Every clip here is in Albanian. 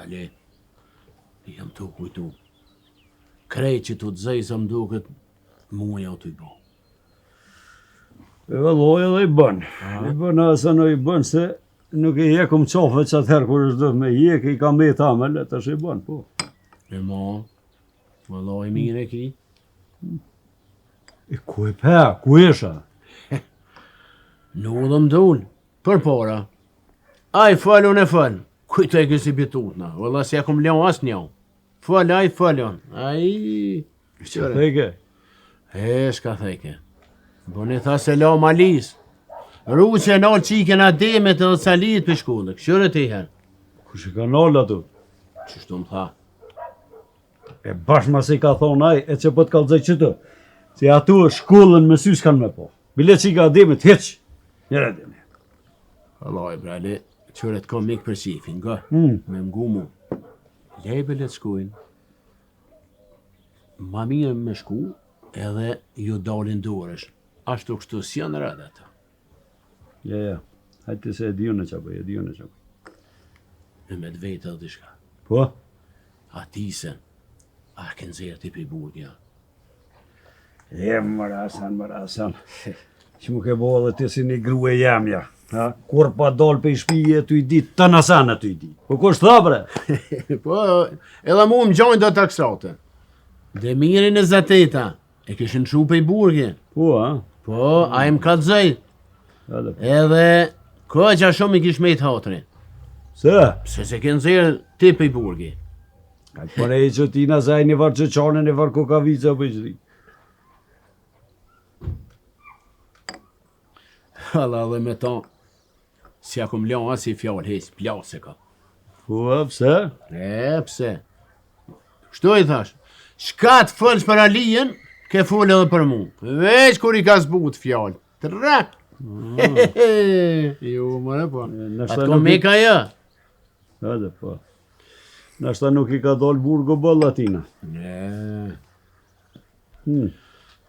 Ali, jam tu kujtu. Krejt qëto të zeza më duket, mu jau tu i bo. E vëlloj edhe i bën. I bën asa në i bën se nuk i hjekum qafe që atëherë kur është do me hjek, i ka me të e tash i bën, po. E ma, vëlloj mirë e ki. E ku e pe, ku isha? Në udhë më dul, përpara. Ai fol, unë e fol. Kujto e kësi bitutna, vëlla s'ja kom lon as një. Fol, ai fol, unë. Ai... Që theke? E, shka theke? Boni tha selam Alis. Ruqe e nalë qikën Ademit edhe Salit për shkollë. Këshyre ti herë. Kush e ka nalë ato? Qështu më tha? E bash masi ka thonë ai, e që po të kallzoj qëto. Se ato shkollën me sy s'kanë me po. Bile qika Ademit, hiq. Njëre Ademit. Vallaj, brale, qyre të kom mik për qifin, nga? Mm. Me m'ngu mu. Lej be le të shkujnë. Ma mirë me shku, edhe ju dalin dorësh. Ashtu kështu s'janë rëdë ato. Ja, ja. Hajde se e di unë ça bëj, e di unë ça bëj. Me me të vetë edhe diçka. Po? A ti se, a ke nxjerrë ti prej burgi, a? E, mër Hasan, mër Hasan. Që më ke bo edhe ti si një grue jemja. Ha? Kur pa dalë prej shpije, tu i di të nësane tu i di. Po kush tha bre? po, edhe mu më gjojnë do taksate. Demirin e Zateta, e kishin çu prej burgi. Po, a? Po, ai më kallzoi. Edhe. Edhe, koqa shumë i kish mejt hatri. Se? Pse s'e ke nxjerrë ti prej burgi? Ka të pare i që tina se ai një farë qëqane, një farë kukavica, për po i Valla dhe me ta, s'ja kom lon asi fjalë hiq, plasë ka. Po, e pse? E, pse? Kështu i thash, shka të folsh për Alijën, ke fol edhe për mu. Veç kur i ka zbut fjalë. Trak! Mm. Jo, more po. Atë kom me ka ja. Edhe, po. Nashta nuk i ka dalë burgu boll atina. Ne. Hmm.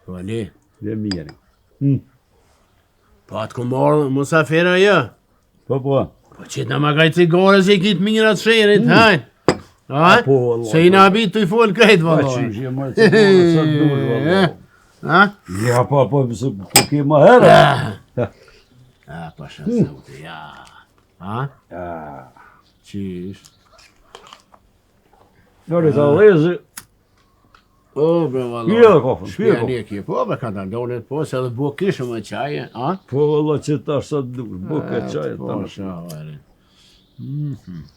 Po Ali. Dhe mirë. Hmm. Po atë ku marrë musafira jo. Po, po. Po qit na ma kaj cigare se i ki t'mira të sherit, hmm. haj. Ha? Po, valla. Se i na bi të i folë krejt, valla. Po, qysh, je marrë cigare, sa të dush, valla. Ha? Ja, po, po, se po ke ma herë. Ah, pasha hmm. zotin, ja. Ha? Ja. Qysh. Nërë të lezi. O, bre, valla. Pije edhe kafën, pije kafën. Një kje, po, bre, ka të ndonet, po, se edhe bukë kishëm e çaje, a? Po, valla, që tash sa të dush, bukë e çaje, të Po, sha, vere. Mhm.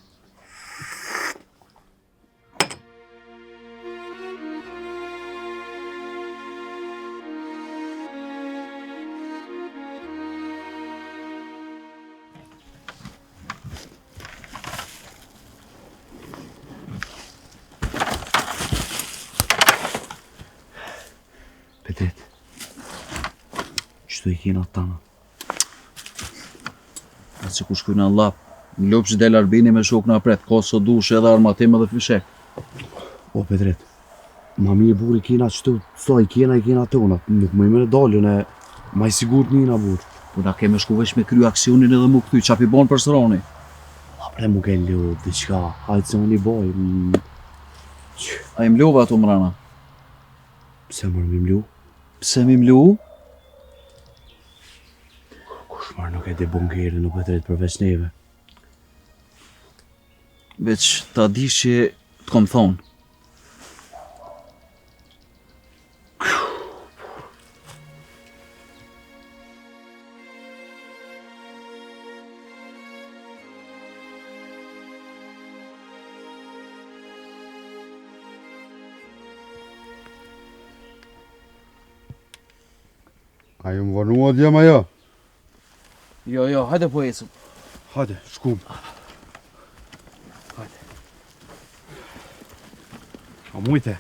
Petrit, qëtu i kena tana? A që ku shkujna në Llap, në Lupç del Arbini me shokë na pret, ka sa dush edhe armatim edhe fishek. O Petrit, ma mirë burrë i kena qëtu, sa i kena i kena tona, nuk mujmë me dalë, ne ma i sigurt njëna burrë. Po na keme shku veç me kry aksionin edhe mu kthy, qa pi bon për sëroni? A bre mu ke lodh diçka, hajt se unë i boj. Mm. A i mluve ato mrena? Pse mërë mi mlu? Pse mi mlu? Kush mërë nuk e di bunkerin o Petrit përveç neve? Veç ta dish që të kom thonë. A ju më vonua djem ajo? Jo, jo, hajde po ecëm. Hajde, shkum. Hajde. A mujte?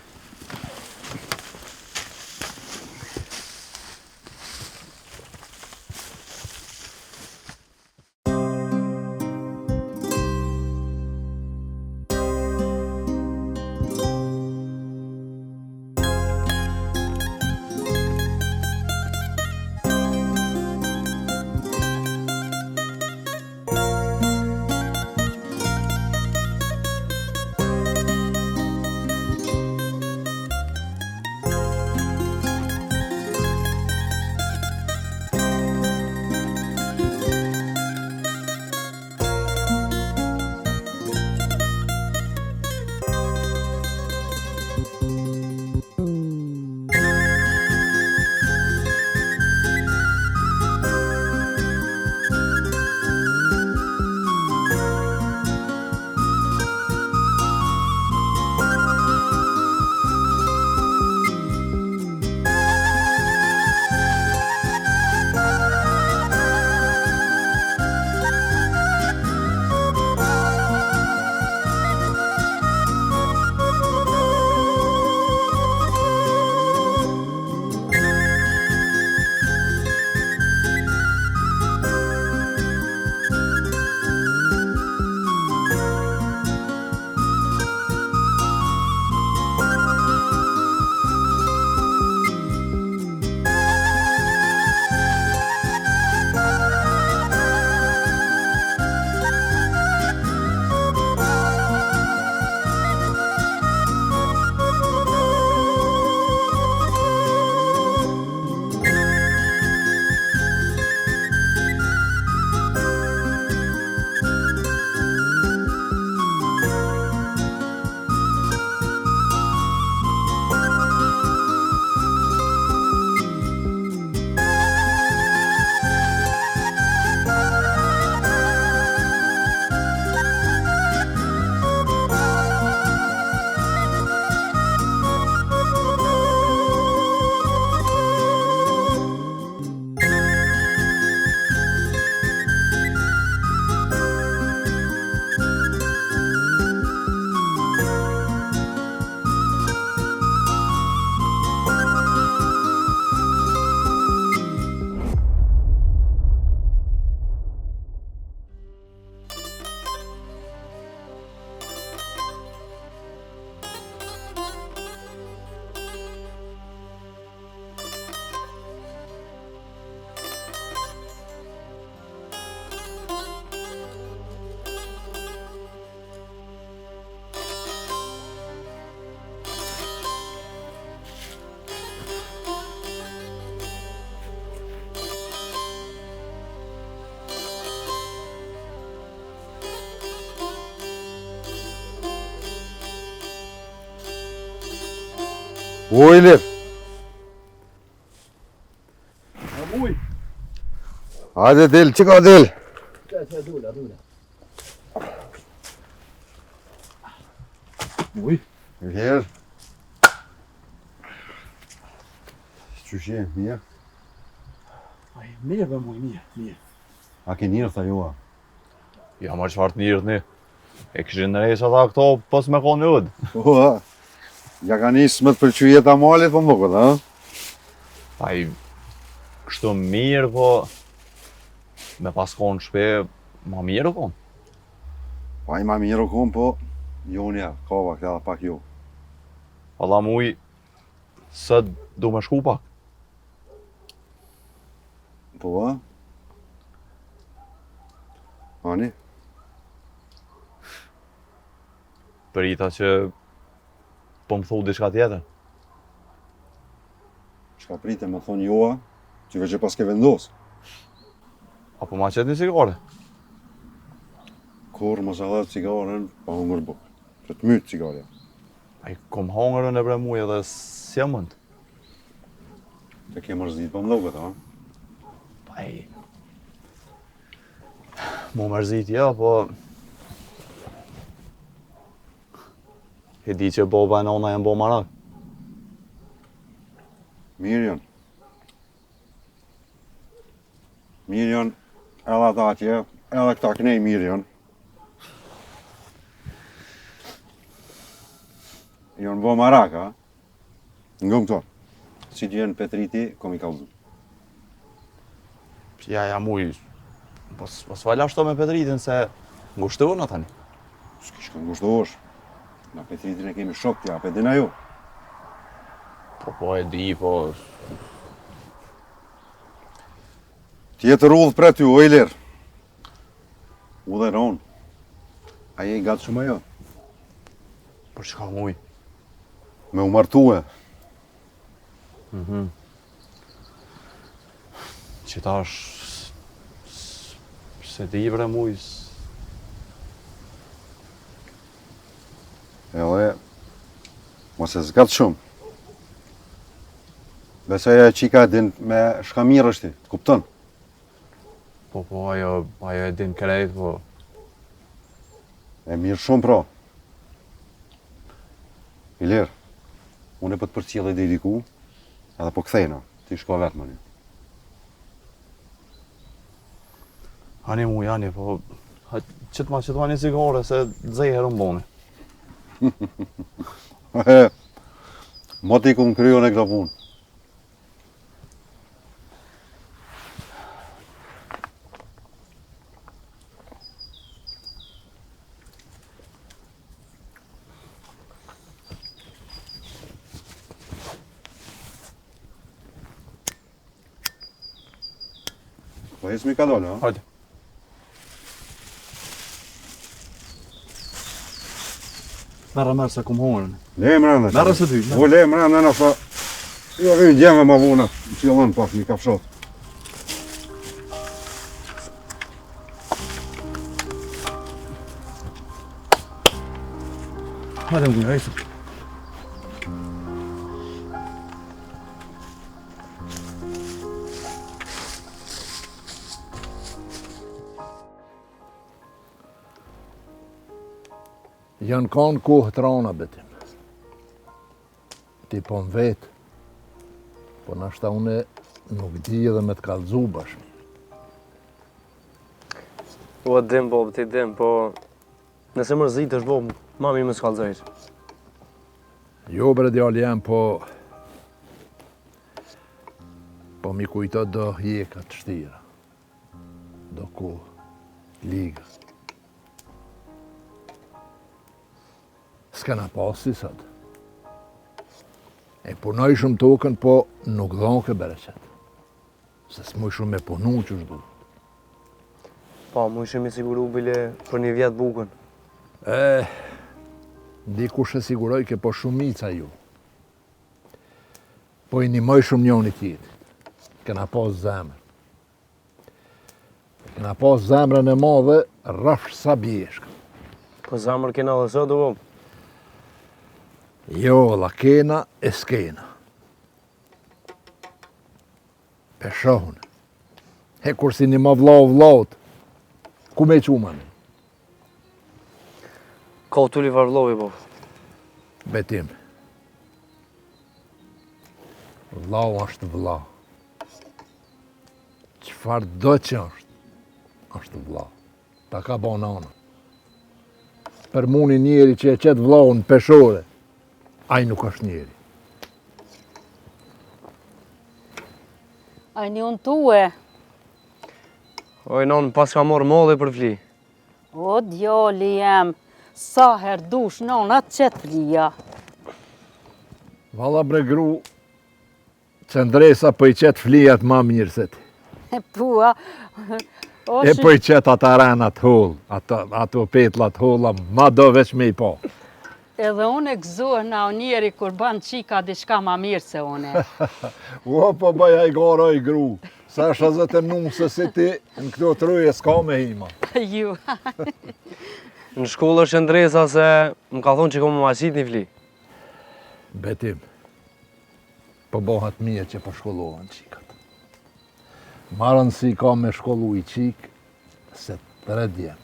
O, Ilir. Muj. Hajde, del, që ka del? Që, që, dula, dula. Muj. Mirë. Qysh je, mirë? Aj, mirë dhe muj, mirë, mirë. A ke nirë, tha joa? Ja, ma çfarë të nirë një. E kishin në rejsh ata këto pos me konë udë. Po, a? Ja ka nisë me të pëlqy jeta malit, po më duket, a? Aj, kështu mirë, po me pas konë në shpi, ma mirë u konë. Po, ai ma mirë u konë, po, jo një, ka vakt edhe pak jo. Valla muj, sot du me shku pak. Po, a? Ani? Prita që po më thu diçka tjetër. Çka prite me thonë joa, që veç e paske vendos. A po ma qet një cigare? Kurrë mos e dha cigaren pa hongër bukë. Që të mytë cigarja. Ai, kom hongër unë bre muj edhe s'jam mënd. Të ke mërzit po më duket, a? Pa ai. Mu mërzit jo, po... E di që baba e nona janë bo marak. Mirë janë. Mirë janë edhe ata atje, edhe këta kënej mirë janë. Janë bo marak, a? Ngom këto. Si të vjen Petriti, kom i kallzu. Ja, ja, muj, mos, mos fol ashtu me Petritin se ngushtohna tani. S'ki çka ngushtohesh. Na Petritin e kemi shok, ti a pe din a jo. Po, po, e di, po... Tjetër udhë pret ty, o Ilir. Udhë e ronë. A je i gatshëm a jo? Për çka muj? Me u martue. Mhm. Që tash, s'e di bre muj, Edhe, mos e zgat shumë. Besoj ajo çika e din me shka mirresh ti, të kupton? Po, po, ajo, ajo e din krejt, po... E mirë shumë, pra. Ilir, unë po të përcjelli deri diku, edhe po kthehna, ti shko vetë më një. Ani muj, ani, po... Ha, qitma, qitma një cigare, se xeher më boni. Moti ku më kryu në këto punë. Po ecmi ka dole, ha? Hajde. Merre, merre, se kom hongër. Le mrena. Merre se ty. O, le mrena, në sa... Jo, vynë djemve ma vonë, më qëllon pak një kafshat. Hajde më hajde. Janë kanë kohë të rana, Betim. Ti po më vet, po nashta une nuk di edhe me të kallzu bash mirë. Po e dim, po, ti dim, po... Nëse mërzitesh, po, ma mirë mos kallzojsh. Jo, bre djali jem, po... Po m'i kujto do hjeka të shtira. Do kohë, liga. S'kena pas si sot. E punojshum tokën, po nuk dhonke bereqet. Se s'mujshum me punu qysh duhet. Po, mujshim me siguru bile për një vjet bukën. E, dikush e sigurojke, po shumica jo. Po i nimojshum njoni tjetrit. Kena pas zemër. Kena pas zemrën e madhe, rrafsh sa bjeshka. Po zemër kena dhe sot, o. Jo, vëlla, kena e s'kena. E shohun. He, kur s'i nimo vllau vllaut, ku me qu mani? Ka tuli farë vllovi, po. Betim. Vllau është vlla. Çfarë do që është, është vlla. Ta ka bo nana. Për mu një njeri që e qet vllaun në peshore, ai nuk është njeri. Ai një unë tue. Oj, nonë, paska marrë malli për fli. O, djali jem, sa herë dush, nona të qet flija. Valla bre gru, Qëndresa po i qet flijat ma mirë se ti. E pua. E po i qet ata rena të hollë, ato, ato petla të holla, ma do veç me i pa. Edhe unë e gëzohna o njeri kur ban qika diçka ma mirë se une. Ua, po bëj hajgare oj gru, sa është azët e nuse si ti, në këto troje s'ka me hi ma. Ju. Në shkollë është Qëndresa se më ka thonë që ka me ma qit një fli. Betim, Po bohet mirë që po shkollohen qikat. Ma rëndësi ka me shkollu i qikë se tre djem.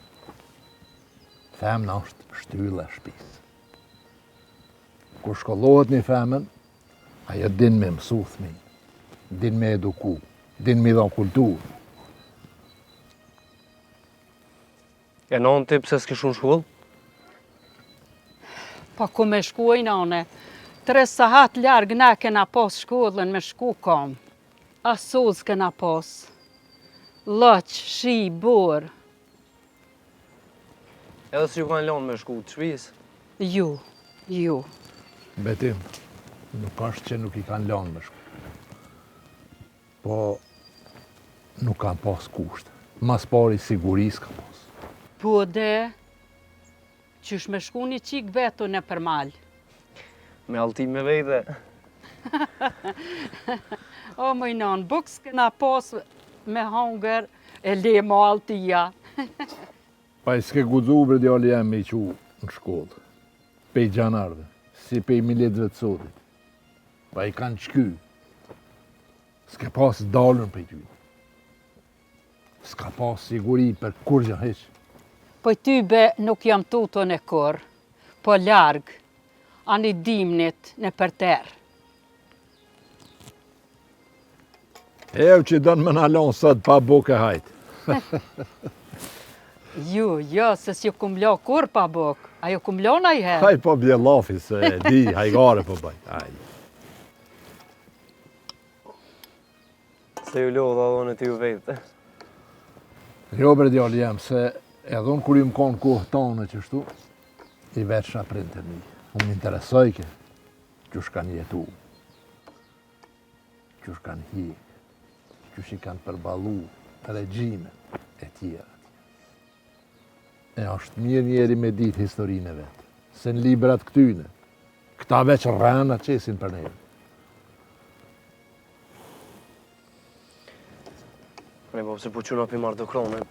Femna është shtylla e shpisë. Kur shkollohet një femën, ajo din me mësu thmi, din me eduku, din me i dhonë kulturë. E nonë ti pse s'ke shku në shkollë? Pa ku me shku oj nane. Tre sahat larg na kena pas shkollën me shku kom. As udhë s'kena pas. Loq, shi, borë. Edhe s'ju kanë lonë me shku të shpisë? Ju, ju. Betim, nuk është që nuk i kanë lonë me shku. Po, nuk kanë pas kushte. Mas pari siguri s'ka pas. Po de, qysh me shku një qikë vetu nëpër mal? Me allti me vete. O, moj nonë, bukë s'kena pas me hongër e le mo alltia. Pa i s'ke guxu bre djali jem me i qu në shkollë. Pej xhanarve, si pej miletëve të sotit. Pa i kanë qky. S'ke pas dalën prej ty. S'ka pas siguri për kurgjë hiç. Po ty be nuk jam tutun kurrë, po larg, ani dimnit nëpër terr. Ev që don me na lonë sot pa bukë e hajt. Ju, jo, se s'ju kum lo kurrë pa bukë. A ju kum lo najherë? Haj po bje llafi se e di, hajgare po bëj. Haj. Se ju lodha dhe unë ty ju vetë. Jo bre djali jem, se edhe unë kur jam konë kohë tonë qështu, i vetsha prindët e mi. Unë më interesojke, qysh kanë jetu, qysh kanë hjek, qysh i kanë përballu regjimet e tjera. E është mirë njeri me ditë historinë e vet, se në librat këtyne, këta veç rrena qesin për neve. Ne po pse po çuna pi marr dokrone.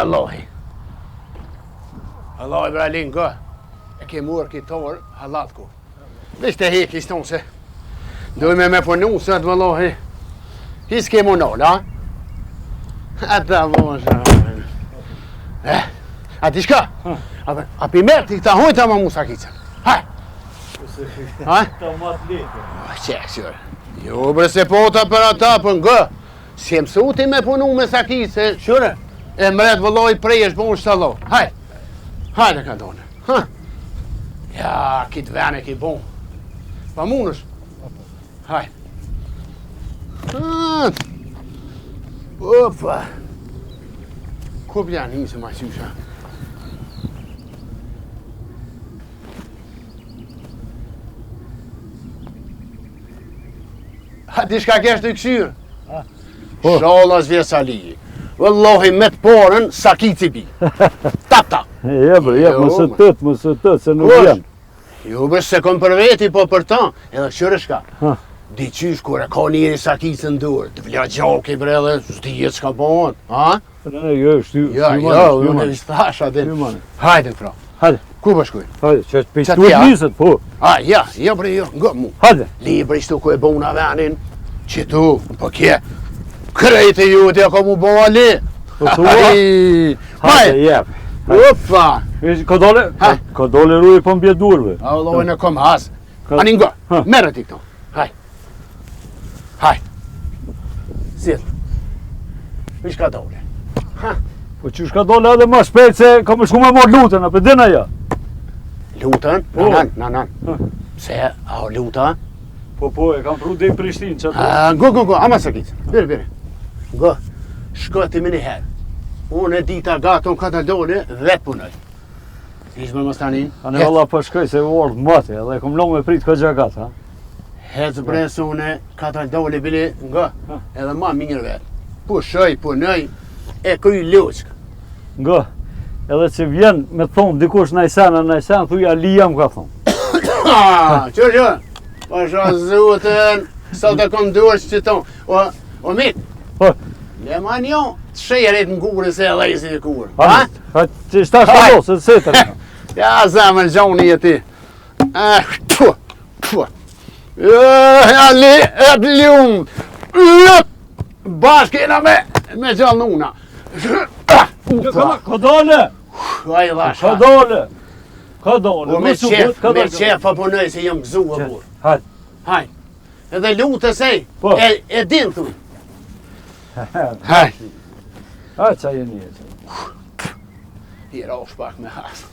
Allahi. Allahi bre Ali ngo. E ke murë këtë orë, hallat ku. Veç të heki shtonë se. Dojme me punu sot vallahi. Hi s'ke mu nalë, a? Ata bosha. Eh, a ti shka? A, a pi merr ti këta hujta ma mu sakicën? Haj! Ha? Ta ma të lehtë. Qe, qe. Jo, bre se po ta për ata, për ngë. Si e mësu ti me punu me sakicë, qyre? E mret vëlloi prej është bon shtallo. Haj! Hajde ka done. Ha? Ja, kitë vene ki bon. Pa munësh. Haj. Opa. Ku bja nisë ma qysha? A di shka kesh të këshyrë? Po. Shalla s'vjen Sali. Wallahi me të porën, sakici bi. Tap, tap. Je, bre, je, mos e tët, mos e tët, se nuk vjen. Jo, bre, se kom për veti, po për ta. Edhe këshyrë shka. Di qysh, kur e ka njeri sakicën në durë, të vla gjaki, bre, edhe s'dihet çka bëhet. Ha? Ne, jo, shty, Jo, jo, unë e thash atë. Hajde, pra. Hajde. Ku po shkojmë? Hajde, që është pishtu e nisët, po. A, ja, jo, bre, jo, ngë mu. Hajde. Libri shtu ku e bona venin, që tu, po kje, krejt e ju, t'ja ka mu bo ali. Po thua? Hajde, jep. Opa! Ka dole, ka dole ruj po mbje durve. A, vëllai në kom has. Ani ngë, merre ti këto. Haj. Haj. Sjell. Vish ka dole. Ha. Po qysh ka dole edhe ma shpejt se ka më shku me marrë lutën, apo din ajo? Lutën? Po. Nan, nan, nan. Pse, a o luta? Po, po, e kam pru dhe i Prishtinë, që ato? Ngo, ngo, ngo, ama sakicë. Bire, bire. Ngo, shko ti me një herë. Unë e dita gatë, unë ka të dole, vetë punoj. Ish më mos tani. Ani valla po shkoj se u ardh moti, edhe kom lënë me prit kogja gat, ha. Hec bre se unë ka të dole bile nga, edhe ma mirë vet. Pushoj, punoj, e kryj loqk. Nga, edhe që vjen me të thonë dikush naj sen, naj sen, thuj Alia më ka thonë. Që që? Po shë zutën, sa të kom duar që që tonë. O, o mit, po. Le ma një, të sherit në gurë se edhe i si kurë. Ha? Ha, që shta shta se se të Ja, zemër, gjoni e ti. Eh, tu, tu. Eh, Ali, e të lumë. Bashkë jena me, me gjallë nuna. Ka dole! Ai dhash. Ka dole! Ka dole! Po me qef, me qef po punoj se jam gëzu e burr. Hajde. Hajde. Edhe lutë se, po. e, e din thu. Haj. Haj, qa jeni e që. I rosh pak me has.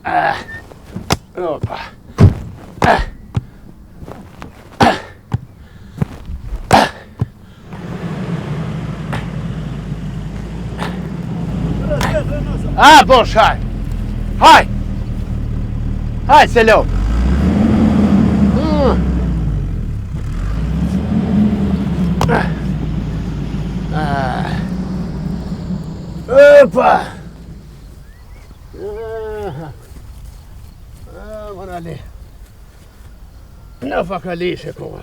Ah. Opa. Ah. Ah, bosh, haj. Haj. Haj, selo. Mm. Ah. Opa. Ah, ah morali. Në fakalishe, po.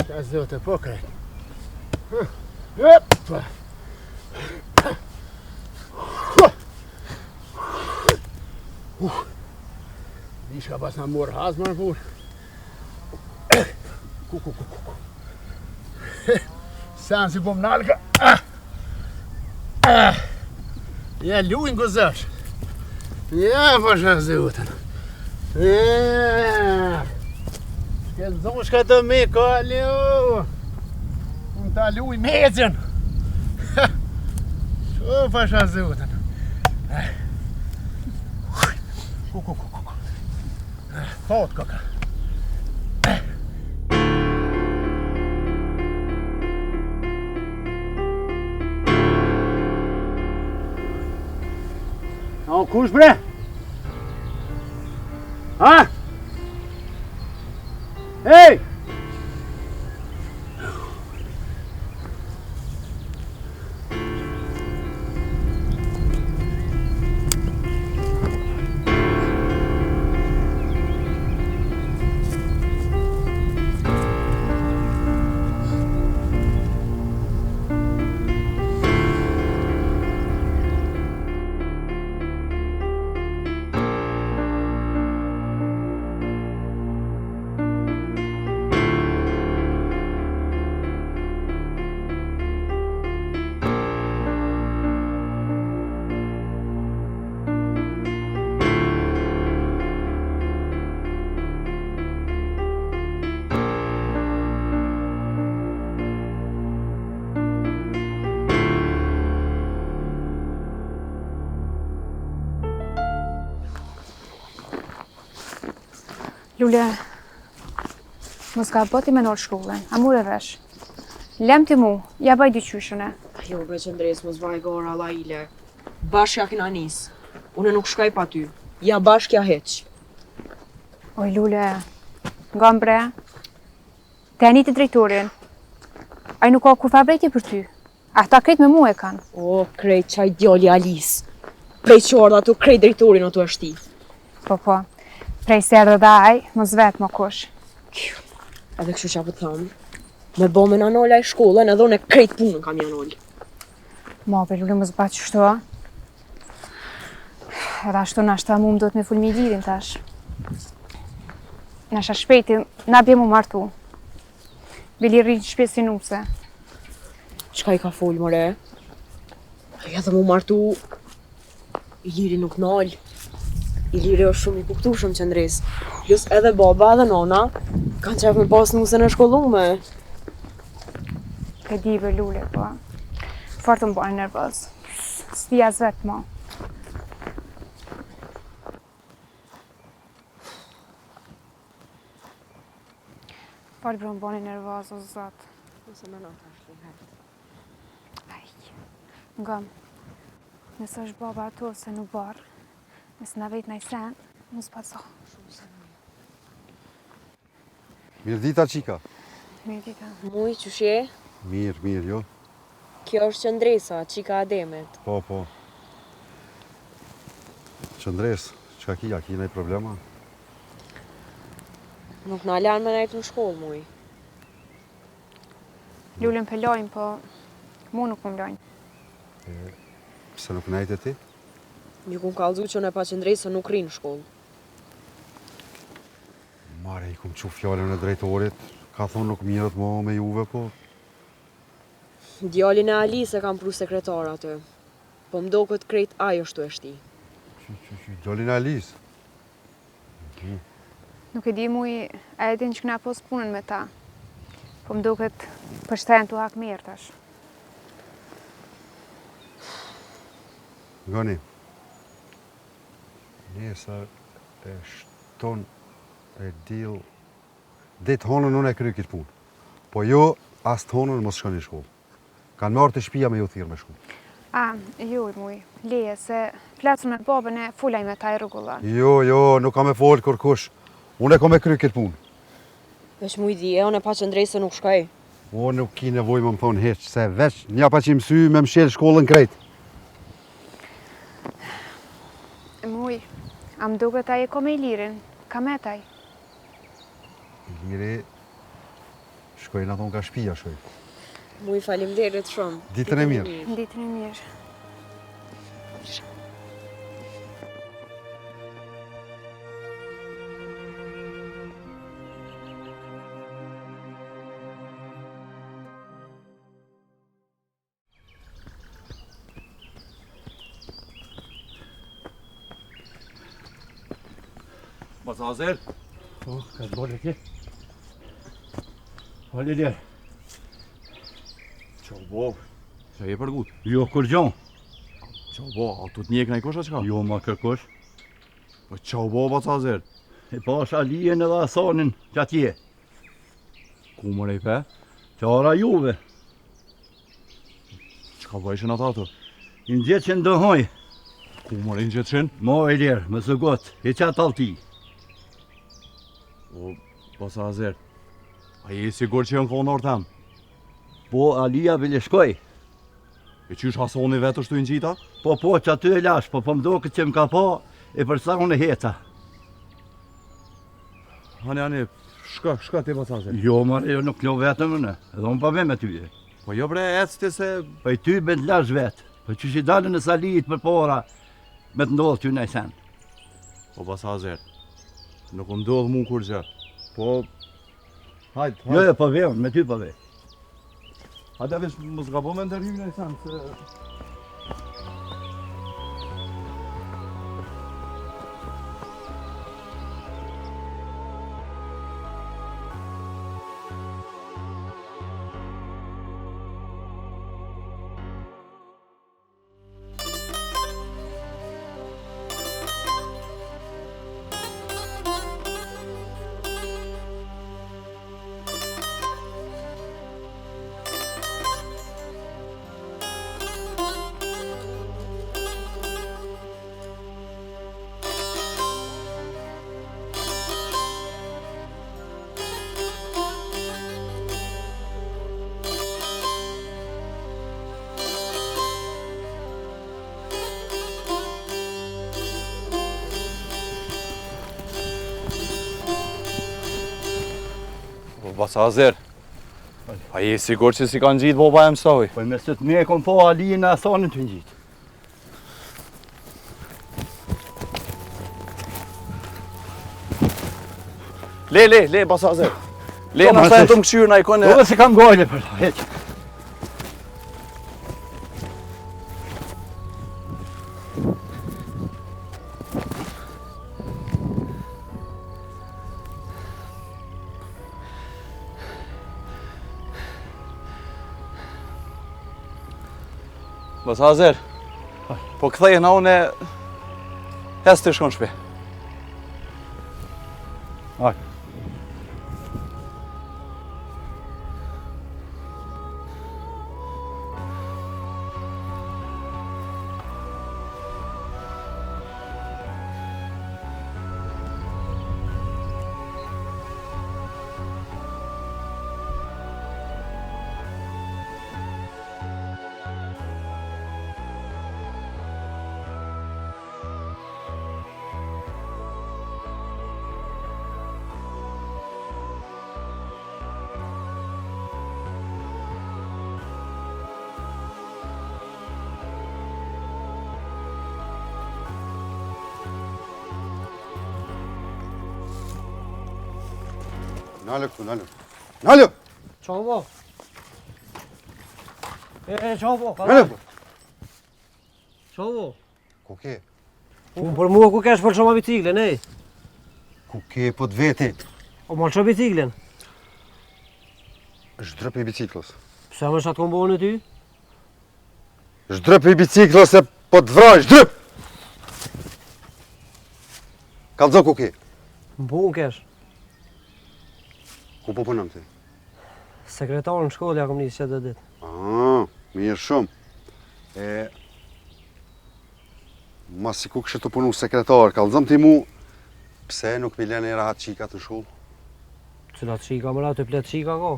Ka zotë po krejt. Opa. Uh. Dishka pas në morë hazë më në burë. Ku, ku, ku, ku, ku. Sen si po më nalka. Ah. Ah. Ja, lujnë gëzësh. Ja, po shë zutën. Ja. Shke zonë shka të me ka, ljo. Unë ta luj mezën. O, po shë zutën. Ku, ku, ku, ku, ku. Thot, kaka. O, kush bre? Ha? Ej! Lule, mos gabo ti me nalë shkollën, a more vesh. Lem ti mu, ja baj diqysh une. Jo, bre Qëndresë, mos baj gara, llajle. Bashkë ja kena nis. Une nuk shkaj pa ty. Ja bashkë ja hiç. Oj, Lule, ngam bre. Te e niti drejtorin. Ai nuk ka kurrfarë vrejtje për ty. Ata krejt me mu e kanë. O, krejt qaj djali i Alisë. Prej që ardh aty, krejt drejtorin aty është ti. Po, po. Prej se erdh edhe ai, mos vet mo kush. Edhe kështu që po të tham, me bo me na nal ai shkollën, edhe unë krejt punën kam ja nal. Ma, bre, Lule, mos ba qështu, a? Edhe ashtu nashta mu më duhet me fol me Ilirin tash. Nashta shpejti, na bje mu martu. Bile rri në shpi si nuse. Çka i ka fol, more? Ai edhe mu martu, Iliri nuk nal. Iliri është shumë i kuptushëm Qëndresë. Plus edhe baba edhe nona kanë qef me pas nusen e shkollume. E di bre Lule, po. Fort më bani nervoz. S'di as vetë mo. Fort bre më bani nervoz, o zot. Mos e meno tash, hajt. Aj, ngam. Nëse është baba ato ose në oborr, nëse na vet naj sen, mos pa zo. Mirëdita, çika. Mirëdita. Muj, qysh je? Mirë, mirë, jo. Kjo është Qëndresa, çika e Ademit. Po, po. Qëndresë, çka ki, a ki naj problem a? Nuk na lanë me nejtë në shkollë, Muj. Lulën pe lojnë, po mu nuk po më lojnë. Pse nuk nejte ti? Ju kum kallzu që unë pa Qëndresën nuk rri në shkollë. More, i kum çu fjalën e drejtorit, ka thonë nuk mirret mo me juve, po Djalin e Alisë e kanë pru sekretar aty. Po më doket krejt ai është tu e shti. Qy, qy, qy, djalin e Alisë? Mhm. Nuk e di Muj, a e din që kena pos punën me ta. Po më duket për shta janë tu hakmerr tash. Ngoni, nesër e shton e dill Deri t'honën unë e kryj këtë punë. Po ju, as të honën mos shkoni në shkollë. Kanë me ardhë te shpia me ju thirrë me shku. A, jo, Muj, leje, se flas me babën e fol ai me ta e rregullon. Jo, jo, nuk ka me folë kërkush. Unë e kom me kry këtë punë. Veç Muj dije, unë pa Qëndresën nuk shkoj. O, nuk ki nevojë me më thonë hiç, se veç nja pa që mësy me mshel shkollën krejt. Muj, a më duket ai e ka me Ilirin, ka met ai. Iliri, shkoj në thonë ka shpia, shkoj. Muj, faleminderit shumë. Ditën e mirë. Ditën e mirë. Baca Azer? Po, ka të bole ti? Po, Ilir. Qa u bo? Qa je për gut? Jo, kurgjo. Qa u bo? A tu të njek najkush a çka? Jo, ma kërkush. Po, qa u bo, baca Azer? E pash Alijen edhe Hasanin, qatje. Ku more i pe? Te ara juve. Çka bëjshin ata aty? I ngjetshin do hoj. Ku more i ngjetshin? Mo Ilir, mos u ngut, i qa tallti. O, baca Azer, a je i sigurt që janë konë n'orë tem? Po, Alija bile shkoj. E qysh Hasani vetë është tu i ngjita? Po, po, qaty e lash, po po më doket që më ka pa, e për sa unë e heta. Hani, hani, shko, shko ti baca Azer. Jo, more, jo, nuk lo vetëm unë, edhe unë pa po me ty. Po jo bre, ec ti se... Po i ty be të lash vetë, po qysh i dalën e Salijit përpara, me të ndodhë ty naj sen. Po baca Azer, nuk më ndodhë mu kurgjë, po... Hajt, hajt. Jo, jo, po ve unë, me ty po ve. Hajde, veç mos gabo me ndërhy naj sen, se... Po, baca Azir, a je sigur që s'i ka ngjitë baba jem soj? Po me sytë mi e kom pa Alijën e Hasanin tu ngjitë. Le, le, le, baca Azir. Le, po, në të më kqyrë në ikone. Po, se kam gajle për ta, heq. Baca Azir, po kthehna unë hec ti shko n'shpi. Aj. Nalu këtu, nalu. Nalu! Qa bo? E, e, qa bo? Nalu këtu! Qa bo? Ku ke? Unë për mua ku kesh për shoma biciklën, ej? Ku ke po të veti? O, ma lësho biciklën. Zhdryp prej biciklës. Pse më shatë kom bo unë ty? Zhdryp prej biciklës se po të vraj, zhdryp! Kallzo ku ke? Në punë kesh. Ku po punon ti? Sekretar në shkollë ja kom nisë që dhe ditë. Ah, mirë shumë. E, masi ku kishe tu punu sekretar, kallzom ti mu, pse nuk m'i len rahat qikat në shkollë? Cilat qika më ratë, plot qika ko?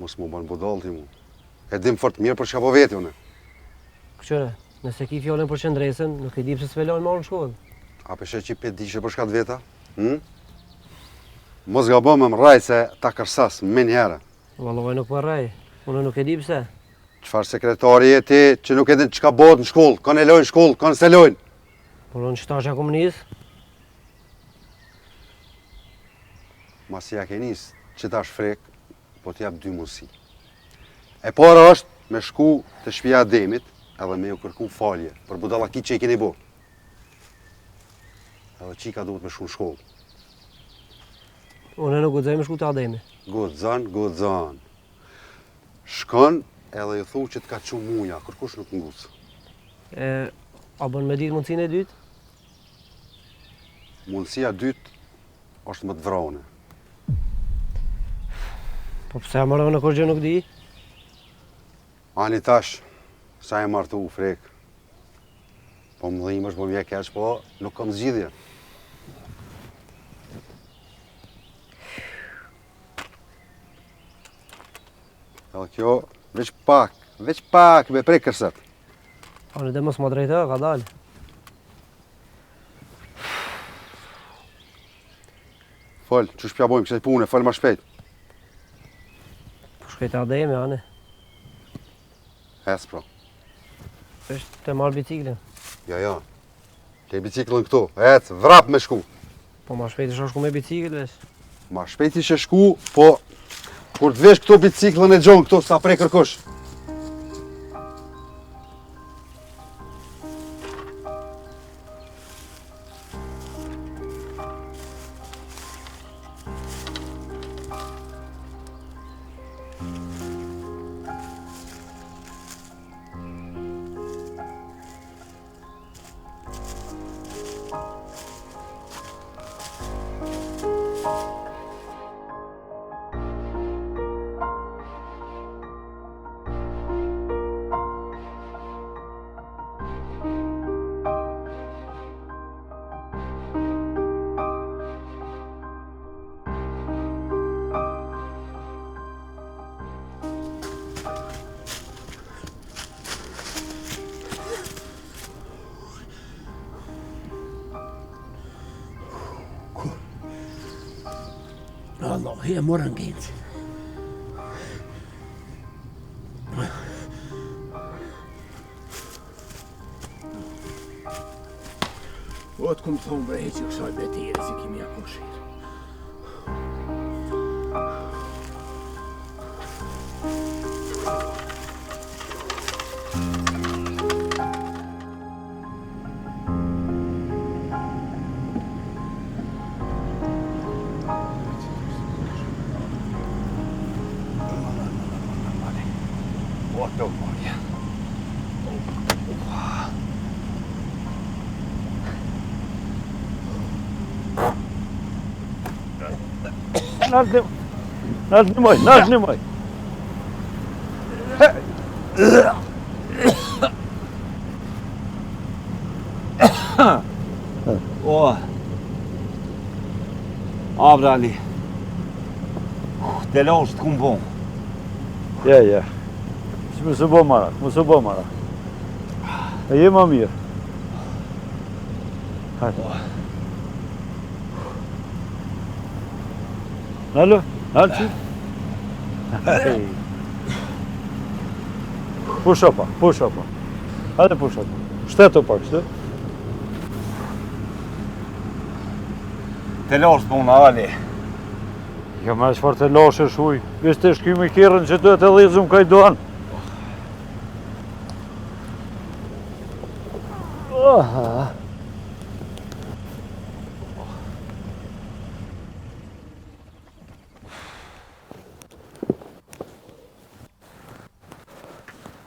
Mos m'u ban budall ti mu. E dim fort mirë për çka po veti unë. Këqyre, nëse ki fjalën për qëndresën, nuk e di pse s'pe lojnë me ardh në shkollë. A pe sheh që pe dishe për çka të veta? Hm? Mos gabo me më rrejt se ta kërsas menjëherë. Vallai nuk po rrej. Unë nuk e di pse. Çfarë sekretari je ti që nuk e din çka bëhet në shkollë, kon e lojnë në shkollë, kon s'e lojnë. Por unë qetash ja kom nis? Masi ja ke nis, qetash frek, po t'jap dy mundësi. E para është me shku te shpia e Ademit edhe me ju kërku falje për budallakit që i keni bo. Edhe qika duhet me shku në shkollë. Unë nuk guxoj me shku te Ademi. Guxon, guxon. Shkon edhe ju thu që të ka çu muja, kërkush nuk nguc. E, a bën me ditë mundësinë e dytë? Mundësia e dytë është me të vra une. Po pse more unë kurgjë nuk di? Ani tash, sa e martu, frek. Po më dhimesh, po më vjen keq, po nuk kam zgjidhje. Edhe kjo, veç pak, veç pak, me prek kërset. Ani dhe mos ma drejto, ka dalë. Fol, qysh pja bojmë kësaj pune, fol ma shpejt. Po shkoj te Ademi, ane. Hec, pra. Është të marrë biciklën. Jo, jo. Ke biciklën këtu, hec, vrap me shku. Po ma shpejt isha shku me biciklë, veç. Ma shpejt ishe shku, po kur të vesh këtu biciklën e gjon këtu, s'ta prek kërkush. Allah, e morën Gencin. O të kum thonë bre që kësaj betire si kimi ja kushirë. Nalt nimoj, nalt nimoj. O. A, bre, Ali. Telashe të kum bo. Ja, ja. Që mos u bo marak, mos u bo marak. E je ma mirë. Hajde. Nalo, nalo që? Hej. Pusho pak, pusho pak. Hajde pusho pak. Shtetu pak, shtë? Telashe puna, Ali. Jo, me çfarë telashe shuj. Veç të shky me kerrin që të të dhezum kaj duan. Aha.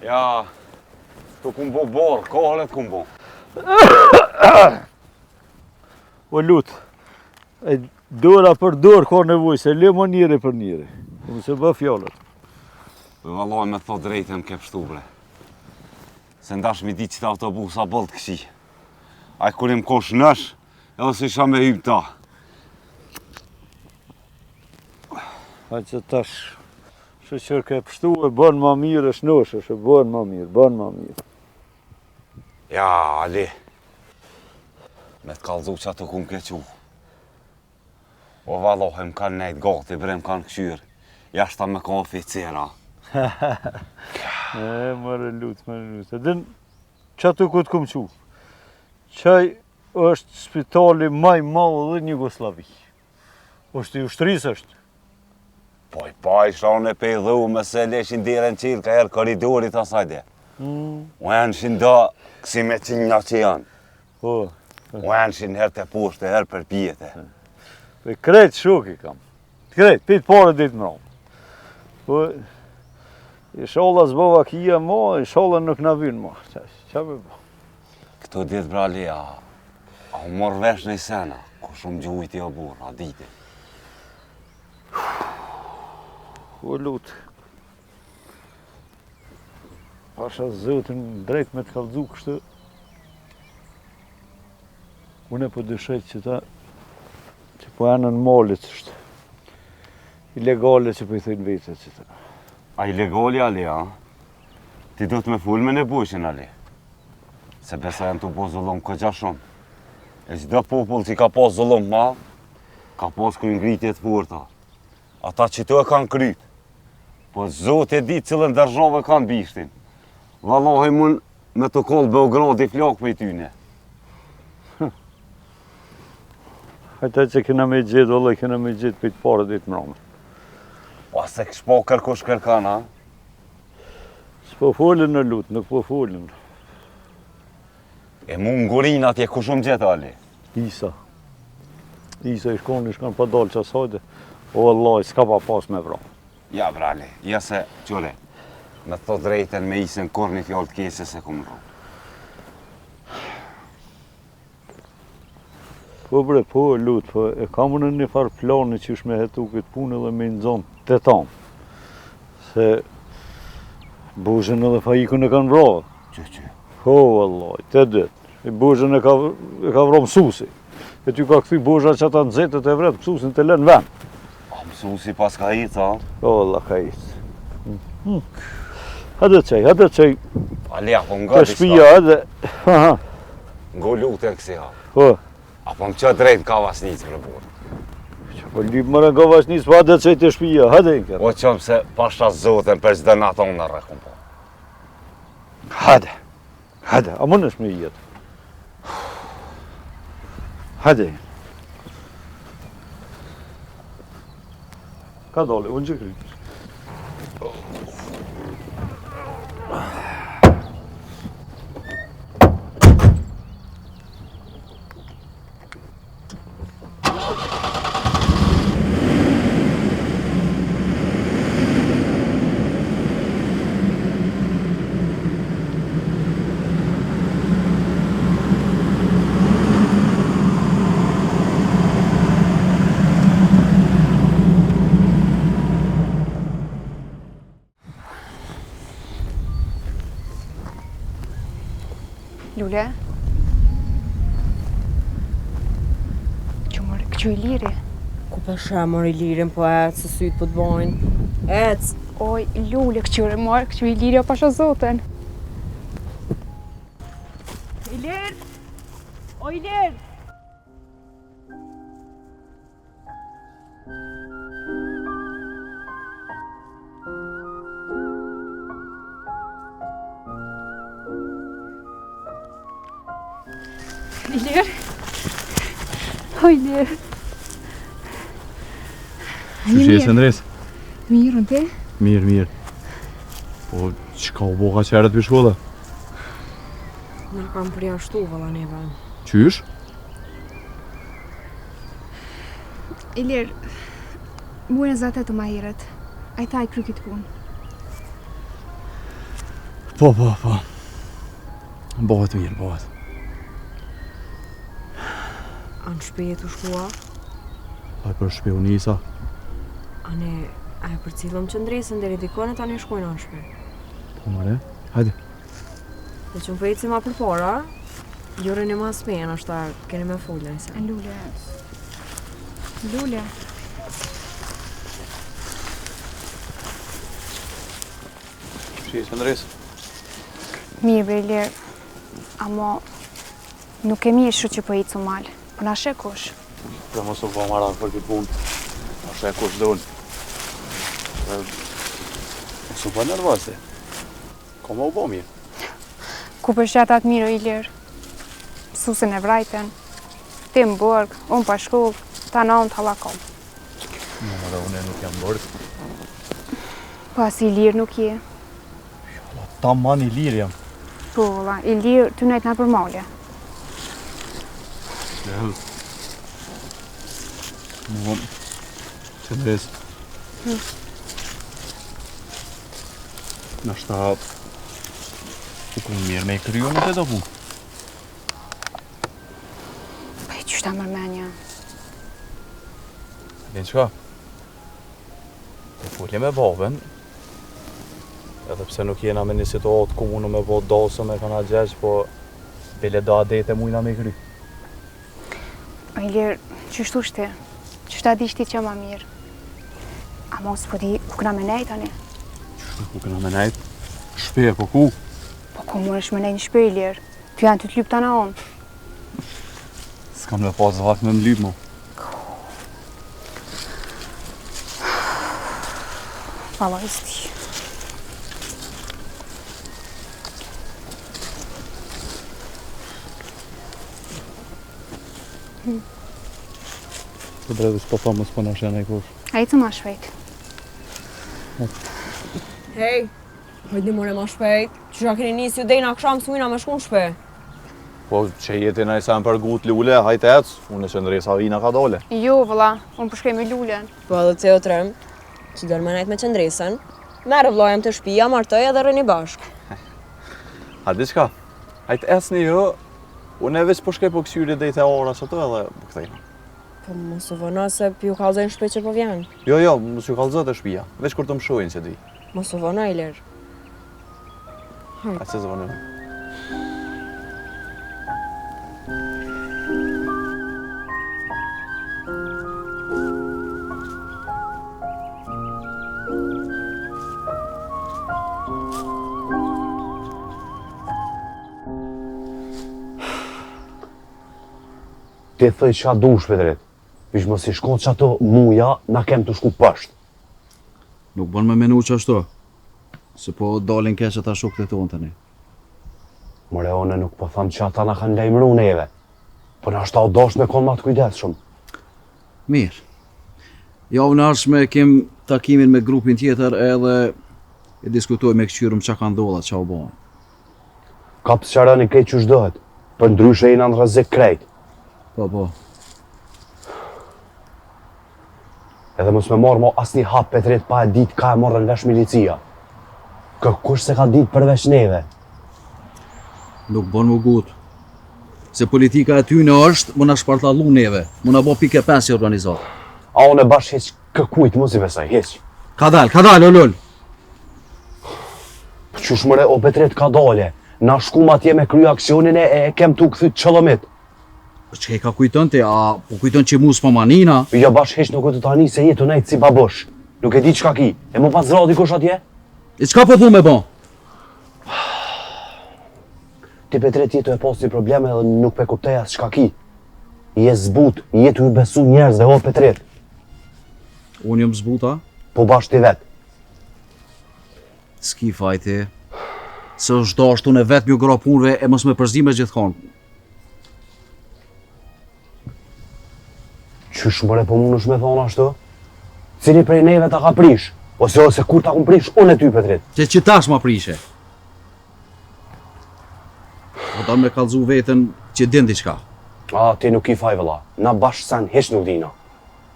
Ja, të kum bo borë, kohële të kum bo. O lut, e dora për dorë ka nevojë, se le mo njeri për njeri. Po më se bë fjalët. Dhe vallaj me thonë drejtën më ke pshtu bre. Se ndash mi di që ta autobusa boll të këqij. Ai kur im kosh nësh, edhe se isha me hymë ta. A që tash, shyqyr ke pshtu e bën ma mirë e shnosh, e bën ma mirë, bën ma mirë. Ja, Ali, me të kallzu që ato ku më ke qu. O vallohe, më kanë nejtë gati, bre, më kanë kqyrë. Jashta me ka oficera. E, more lut, more lut. E din, që ato ku të kum qu? Qaj është spitali ma i madh në Jugosllavi. është i ushtrisë është. Po i pa i shone pe i dhu me se leshin derën qilë ka herë korridorit asaj dhe. Mm. U janë do kësi me qinja që janë. Po. U janë herë të poshtë, herë për pjete. Po krejt shok i kam. Krejt, prej t'parë deri t'mramë. Po, ishalla s'bo vakia mo, ishalla nuk na vynë mo. Qa me bo? Këto ditë bre Ali, a, a u morë vesh në i sena, ku shumë gjujti o burë, a diti. O lut. Pasha zotin drejt me të kallzu kështu. Unë po dyshoj që ta që po janë në malit është. Ilegale që po i thëjnë vetë që ta. A ilegale, Ali, a? Ti do të me fol me Nebojshën, Ali. Se besa janë tu bo zullum këgja shumë. E çdo popull që ka pas zullum ma, ka pas kryengritje të forta. Ata që tu e kanë kryt. Po Zoti e di cilën dërzhavë kanë bishtin. Vallahi mun me të kollë Beogradi flakë për i tyne. Hajta që kena me gjetë, valla kena me gjetë prej të parë deri t'mrame. Po se kështë po kërkush kërkan, ha? S'po folën në lut, nuk po folën. E mu n'Gurinë atje, kush më gjetë, Ali? Isa. Isa i shkon, i shkon pa dalë që asajde. O Allah, s'ka pa pas me vra. Ja, bre, Ali, ja se, qyre, me të drejtën me Isën kurrë një fjalë të keqe s'e kum ndëgju. Po bre, po lut, po e kam unë një farë plani që është me hetu këtë punë edhe me nxonë të tanë. Se Bozhën edhe Faikun e kanë vra. Që që? Po, vallaj, të dytë. E Bozhën e ka, e ka vra mësusi. E ty ka kthy Bozha që ata nxetet e vret mësusin të lënë vend. A mësusi pas ka icë, a? Po, valla, ka icë. Hmm. Hajde çaj, hajde çaj. Ali, apo nga Te shpia, hajde. Ha, ha. Ngo lute kësi ha. Po. Apo më që drejt në Kavasnicë, bre burrë. Po lyp more nga vashnis, po hajde çoj te shpia, hajde në kërë. O qëmë se pasha zotën për çdo natë unë në rrekum po. Hajde, hajde, a mundesh me jetë? Hajde. Ka dole, unë që krytë. Lule? Që more, këqyr Iliri? Ku po sheh more Ilirin, po ec, se sytë po të bojnë. Ec! Oj, Lule, këqyre more, këqyr Iliri, o pasha zotën. Ilir! O Ilir! Ilir. O Ilir. Qysh je Qëndresë? Mirë, unë ti? Mirë, mirë. Po, çka u bo kaq herët prej shkolle? Na kanë përjashtu, vëlla neve. Qysh? Ilir, mu e zatë të ma herët. Ai tha e kry këtë punë. Po, po, po. Bohet mirë, bohet. A në shpi je tu shkua? Po për shpi u nisa. A ne, a e përcillëm Qëndresën deri dikon e tani shkojna në shpi? Po more, hajde. Dhe që më po eci ma përpara, ju rrini mas meje, nashta keni me folë nëjse. Lule. Lule. Qysh je Qëndresë? Mirë, bre Ilir. Amo, nuk e mirë shu që po ecim n'mal. Po na sheh kush. Dhe mos u bo marak për këtë punë. Na sheh kush don. Dhe mos u bo nervoze. Ka me u bo mirë. Ku po sheh atë mirë o Ilir? Mësusin e vrajtën, ti në burg, unë pa shkollë, ta në unë të halakom. Në more, unë nuk jam burg. Po as i lirë nuk je. Jo, taman i lirë jam. Po, valla, i lirë tu nejtë nëpër male. Jo. Më Qëndresë. Hmm. Nashta u kon mirë me i kryu në të do punë. Pa i qysh ta merr menja? Din çka? Po foli me babën, edhe pse nuk jena me një situatë ku mundë me bo dasëm e kana gjeq, po bile do adete mujna me i kry. O Ilir, qysh thush ti? Qysh ta dish ti që ma mirë? Amo s'po di ku këna me nejt tani? Qysh ku këna me nejt? Shpi, po ku? Po ku munesh me nejt në shpi, Ilir? Ty janë tu të lypë tana anët. S'kam me pas vakt me më lypë, mo. Vallahi s'di. Të drejtë s'po thom mos po na sheh najkush. A ecë ma shpejt. Hej, hajde more ma shpejt. Që ja keni nisë ju deri n'aksham s'mujna me shku në shpi. Po që jeti në i për gut lule, hajt ec, unë e Qëndresa vina ka dole. Jo, vëlla, unë po shkoj me lulen. Po edhe ti o trim, që don me nejt me Qëndresën, merre vllajën te shpia, martoje edhe rrini bashkë. A di çka? Hajt ecni ju, unë veç po shkoj po këqyri deri te ara qato edhe po kthehna. Po mos u vono se po ju kallzoj në shpi që po vjen. Jo, jo, mos ju kallzo te shpia, veç kur të më shohin që të vi. Mos u vono, Ilir. Hajt. A që s'vonohem. Ti thoj çka dush Petrit. Veç mos i shkon qato muja, na kem tu shku poshtë. Nuk bën me menu qashtu. Se po dalin keq ata shokët e tonë tani. More une nuk po tham që ata na kanë lajmëru neve. Po nashta u dasht me konë ma të kujdesshëm. Mirë. Javën e ardhshme kem takimin me grupin tjetër edhe e diskutojmë e këqyrim çka ka ndodhur, çka u bë. Kap sqaroni krejt qysh duhet, përndryshe jena në rrezik krejt. Po, po. Edhe mos me marrë mo asnjë hap Petrit pa e ditë ka e morën vesh milicia. Kërkush s'e ka ditë përveç neve. Nuk bën me u ngut. Se politika e tyne është me na shpartallu neve, me na bo pikë e pesë si organizatë. A unë bash hiç kërkujt mos i besoj, hiç. Ka dal, ka dal, o lol. Po qysh more o Petrit ka dale. Na shkum atje me kry aksionin e, e kem tu kthy qëllomit. Po çka i ka kujton ti, a po kujton që mu s'po ma nin a? Jo bash hiç nuk e të tani se je tu nejt si babush. Nuk e di çka ki. E mu pas vra dikush atje? E çka po thu me bo? Ti Petrit je tu e pas një problem edhe nuk pe kuptoj as çka ki. Je zbut, je tu ju besu njerëzve, o Petrit. Unë jam zbut, a? Po bash ti vet. S'ki faj ti. Se është dashtë unë vetë m'ju grah punëve e mos me përzi me gjithkon. Qysh more po mundesh me thonë ashtu? Cili prej neve ta ka prish? Ose ose kur ta kum prish unë e ty Petrit? Ti qitash ma prishe. Po don me kallzu veten që din diçka. A, ti nuk ki faj vëlla. Na bash sen hiç nuk dina.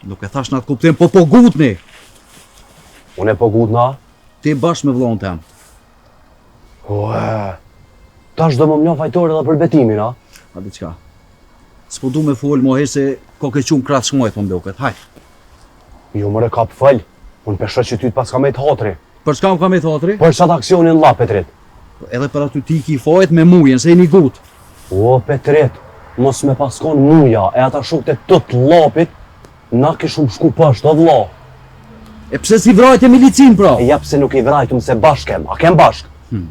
Nuk e thash në atë kuptim, po po gutni. Unë po gutna? Ti bash me vëllaun tem. Ue, tash do më mlo fajtor edhe për betimin, a? A di çka? S'po du me fol mo hiç se ko ke qu n'krah t'shmojt po m'doket. Hajt. Jo more kap fol. Unë pe shoh që ty të paska met hatri. Për çka më ka met hatri? Për qat aksionin lla Petrit. Po edhe për aty ti ki fajt me mujën, se jeni gut. O Petrit, mos me pas kon muja e ata shokët e tu t'llapit, na kishum shku poshtë o vlla. E pse s'i vrajte milicin pra? E ja pse nuk i vrajtëm se bashkë kem, a kem bashkë? Hmm.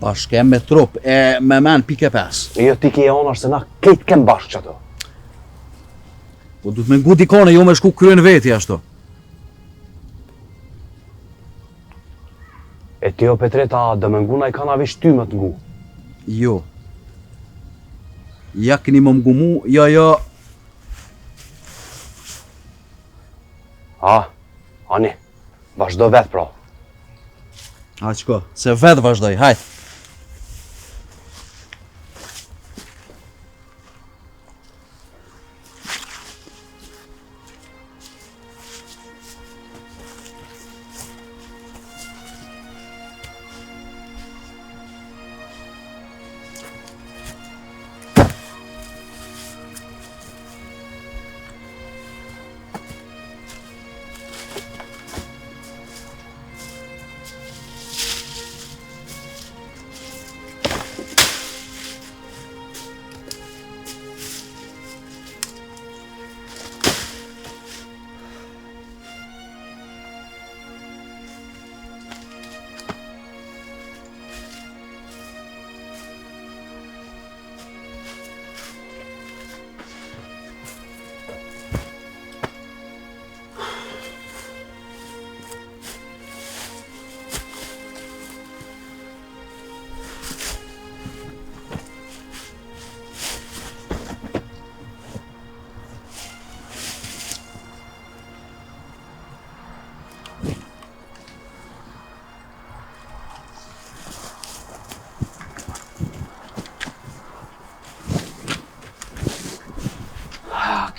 Bashkë kem me trup e me men pikë e pes. E jo ti ke anash se na krejt kem bashkë qato. Po duhet me ngu dikone, jo me shku krye n'veti ashtu. E ti o Petrit, a do me ngu najkan a veç ty me të ngu? Jo. Ja keni me m'ngu mu, jo jo. A, ani, vazhdo vetë pra. A, qko, se vetë vazhdoj, hajt.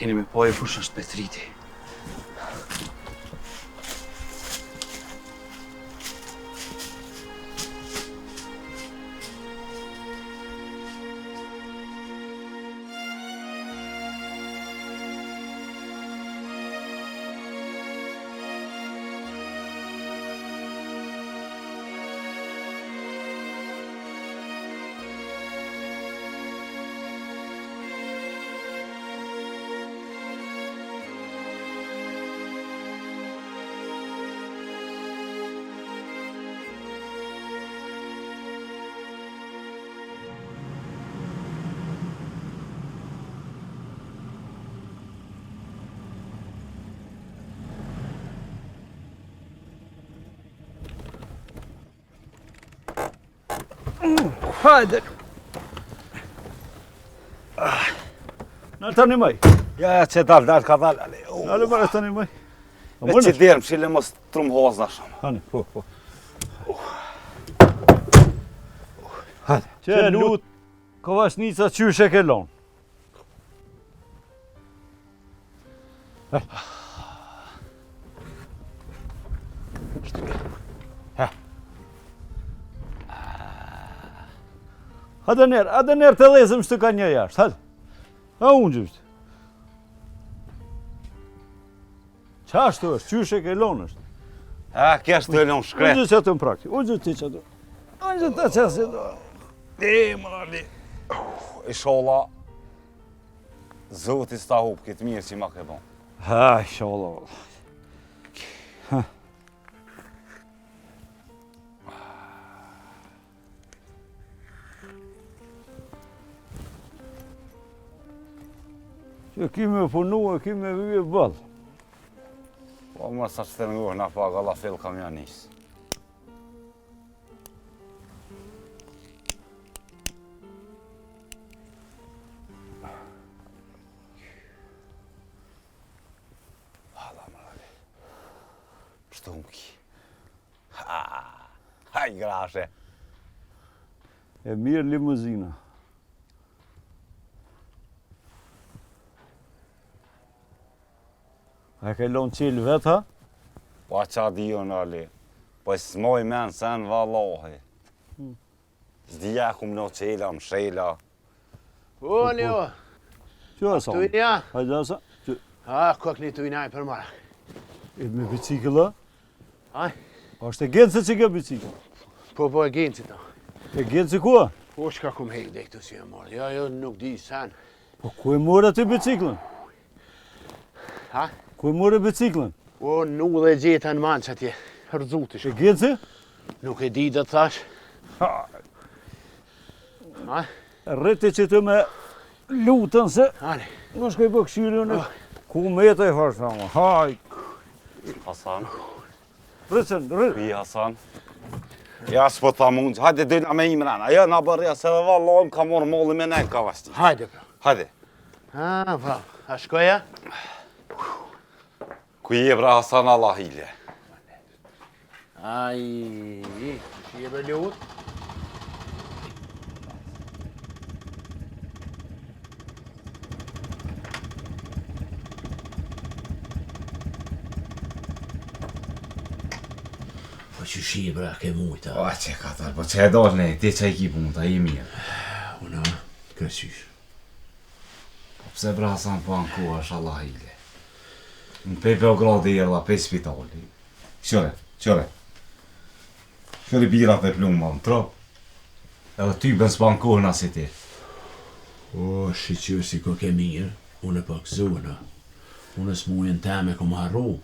Keni me pa kush është Petriti. Hajde. Nal tani maj. Ja, ja, që dal, dal, ka dal, ale. Nal më tani maj. Me që derë, më shile mos trum hozna shumë. Hani, po, po. Hajde. Që lut, Kovashnica qysh e ke lonë? Hajde nërë, hajde nërë të lezëm shtë ka një jashtë, hajde. Ha unë gjështë. Qa ashtu është, qysh e ke lonë është? Ha, kështu e lonë shkret. Unë gjë që atë në prakti, unë gjë ti që atë. Unë gjë të që asë do. E, mërali. Isholla, Zoti s'ta hup këtë mirë që ma ke bon. Ha, isholla, valla. Ha. Që ki me punu e ki me vyje bëllë. Po, më sa që të nguh, në pa gallafil kam janë nisë. Hala, mërali. Pështu më ki. Ha, haj, grashe. E mirë limuzina. A e ke lonë qelë vetë, ha? Po a qa di unë, Ali? Po e s'moj men sen vallahi. Hmm. S'di a kum lo qela, më shela. O, Leo. Që e sa? Tujnja? Hajde sa? A, kokë një tujnaj për mara. E me bicikëlla? Aj. A është e Genci që ke bicikëll? Po, po, e Genci të. E Genci ku? Po, shka kum hek dhe këtu si e morë. Jo, jo, nuk di, sen. Po, ku e more ti biciklën? Ha? Ku e more biciklën? O, nuk dhe gjeta në manë që atje. Rëzu të shka. E Genci? Nuk e di dhe të thash. Ha. Ha? Rriti që të me lutën se... Hane. Në shkoj për këshyrën e... Ku me të i farë sa më? Haj. Hasan. Rritën, rritën. Pi Hasan. Ja, s'po ta mund. Hajde, dojna me imrana. Ja, na bërja se dhe valloj, më ka morë molli me ne ka vasti. Hajde, pra. Hajde. Ha, pra. A shkoja? Ku je bra Hasan Allah hile? Aj, shi e bre lut? Po që shi e bra, ke mujta. O, që ka tërë, po që e do ne, ti që i ki punë, ta i mirë. Unë, kërqysh. Po pse bra Hasan po ankohesh Allah hile? Në pe Beogradi erdha, pe spitali. Qyre, qyre. Qyre birat e plumba në trup. Edhe ty ben s'po ankohna si ti. O, shyqyr si ko ke mirë, unë e pak zona. Unë smujën teme kom harru.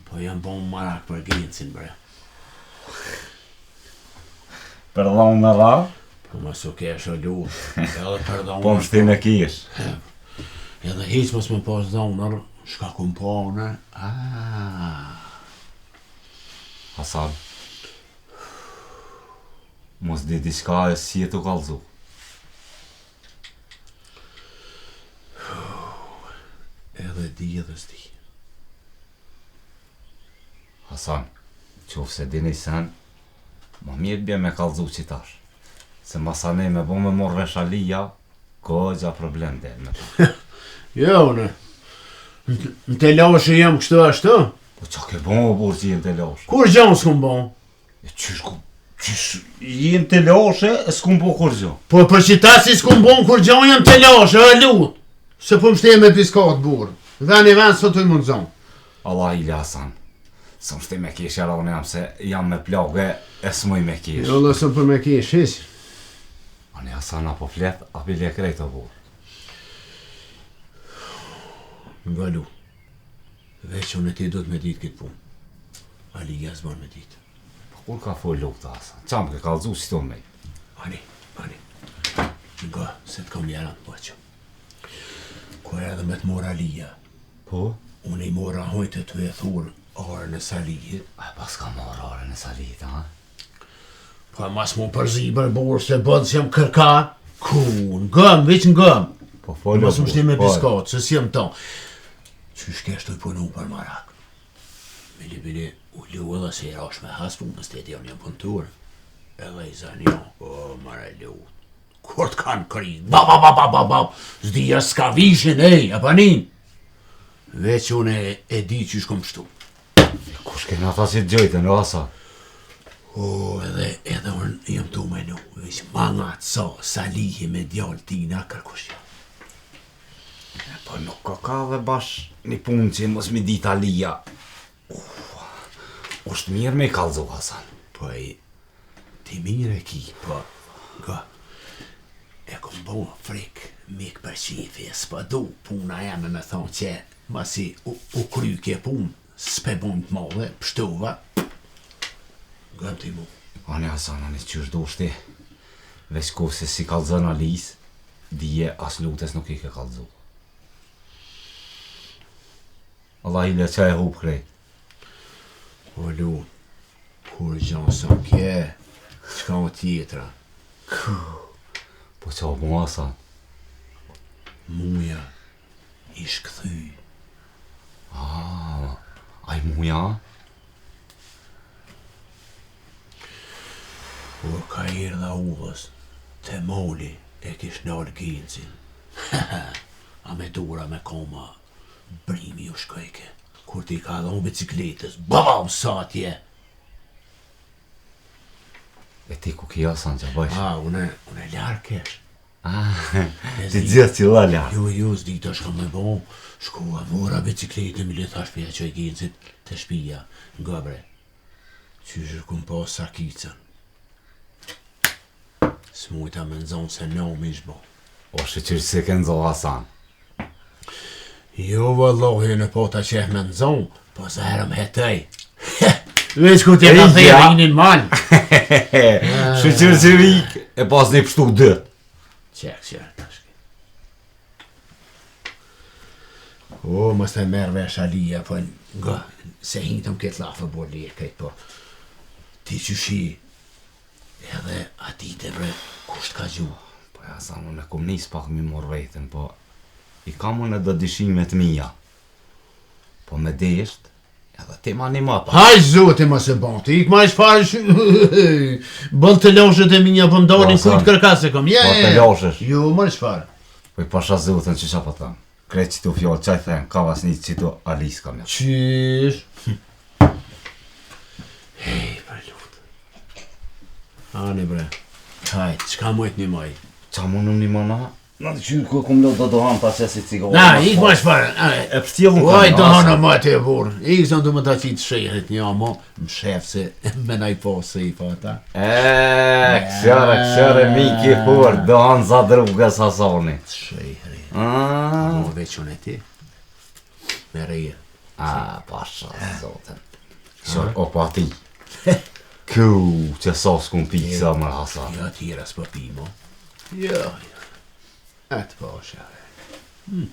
Po jam bo marak për Gencin, bre. Për dhonë me dha? Po mos u kesh o lut, edhe për dhonë. Po më shti me kesh. Edhe hiq mos me pas dhonë, shka kum pa unë, aaa. Hasan, mos di diçka e si e të kallzu. Edhe di edhe s'di. Hasan, qoftë se di një sen, ma mirë bje me kallzu qitash. Se masanej me bo me morë vesh Alija, Kogja problem dhe me ta. Jo, unë, në telashe jam kështu ashtu. Po qa ke bo o burrë që je në telashe? Kurgjo s'kum bo? E qysh ku, qysh je në telashe e s'kum bo kurgjo? Po për qita si s'kum bo kurgjo jam në telashe, e lut. Se po më shte me piskat burrë. Dhe një vend sot të i mund zonë. Allah i Hasan. S'më shti me kesh jara unë jam se jam me plagë e s'muj me kesh. Jo, dhe s'ëm për me kesh, hiq. Ani Hasan a po flet, a bile krejt o burrë. Ngalu. Veç unë e ti do të me ditë këtë punë. Alija s'bon me ditë. Po kur ka fol Luta Hasan? Qa më ke kallzu si to me? Ani, ani. Nga, se të kam jaran, po që. Kur edhe me të mora Alija. Po? Unë i mora hojtë të e thurë arën e Salihit. A pas ka marrë arën e Salihit, ha? Po mos mu përzi bre burrë se bën s'jam kërka. Ku, ngëm, veç ngëm. Po fol. Mos më shti me biskot, se s'jam to. Qysh kesh tu punu për marak. Bile bile, u lu edhe se i rash me has punës të jam jam punëtur. Edhe i zani, o, more lut. Kur të kanë kry, ba ba ba ba ba ba, s'di as s'ka vishin, ej, a panin. Veç unë e, e di qysh kom pshtu. Kush kena tha si të gjojtën, o Hasan? O, edhe, edhe unë jam tu menu, veç ma nga të sa, Salihi me djalë tina, kërkush jam. E, po nuk ka ka dhe bash një punë që mos mi dit Alia. Uf, është mirë me i kallzu, Hasan. Po e, ti mirë e ki, po, nga, e kom bo frik, mik për qifi, s'po du puna jeme me thonë që, masi u, u kry ke punë, s'pe bojmë të madhe, pështova, ngëm ti mu. Ani Hasan, ani qysh dush ti, veç ko se si kallzon Alis, dije as lutes nuk i ke kallzu. Allah i qa e hup krejt. O lu, kur gjon sa kje, qka o tjetra? Po qa mu Hasan? Muja, ish kthy. Ah, ai muja? O ka erdha udhës, te moli e kish nalë Gencin. A me dura me koma, brimi u shkojke. Kur ti ka dhonë bicikletës, babam sa atje. E ti ku ki Hasan që bëjsh? A, une, une larg kesh. Ah, ti gjithë që la larg. Jo, jo, s'di të shka me bo. Shkova, mora bicikletën, mi le thash pja qoj Gencit te shpia. Nga bre. Qysh e kum pa sakicën. S'mujta me nzonë se nomi ish bo. O, shyqyr që se ke nzonë, Hasan. Jo, vallahi, në po ta qeh me nzonë, po sa herë më hetej. Veç ku t'e ka thirrë inin mal. Shyqyr që vik, e pas një pështu dytë. Qek, qek, tash. O, mos të merr vesh Alia, po nga, se hintëm këtë lafë bo lirë këtë, po. Ti qyshi, edhe ati të bre, kush të ka gju? Po ja, sa unë e kom nis pak mi morë vetën, po i kam unë do dyshimet mija. Po me desht, edhe ti ma një ma pa. Haj, zoti, mos e bon, ti ik ma ish fare shy... Bëll të loshet e minja, po më dalin Po, kujt kërka se kom. Je, Po të loshesh. Jo, më ish fare. Po i pasha zotën që qa po them. Krejt qëto fjalë qaj them, ka vas një qëto Alis kam ja. Qysh? Hej, për lutë. Ani bre. Hajt, çka mujt një moj? Qa mund një mana? Në të qyrë ku e kum lëtë do dohan ta qesi cigare. Na, ik ma shpare. E pështjellën ka. Oj, dohan më atë e burr. Ik zon du më ta qitë shehrit një mo, më shef se me naj po se i pa ata. E, këshyre, këshyre, miki fort, dohan za drugës Hasani. Shehri. Ah. Mo veç unë e ti. Me rejë. A, pasha, zotën. Këshyre, o pa ti. Ku, që sa s'kum pi, sa më Hasan. Jo, tjera s'po pi, mo. Jo, jo. Atë pasha. Hmm.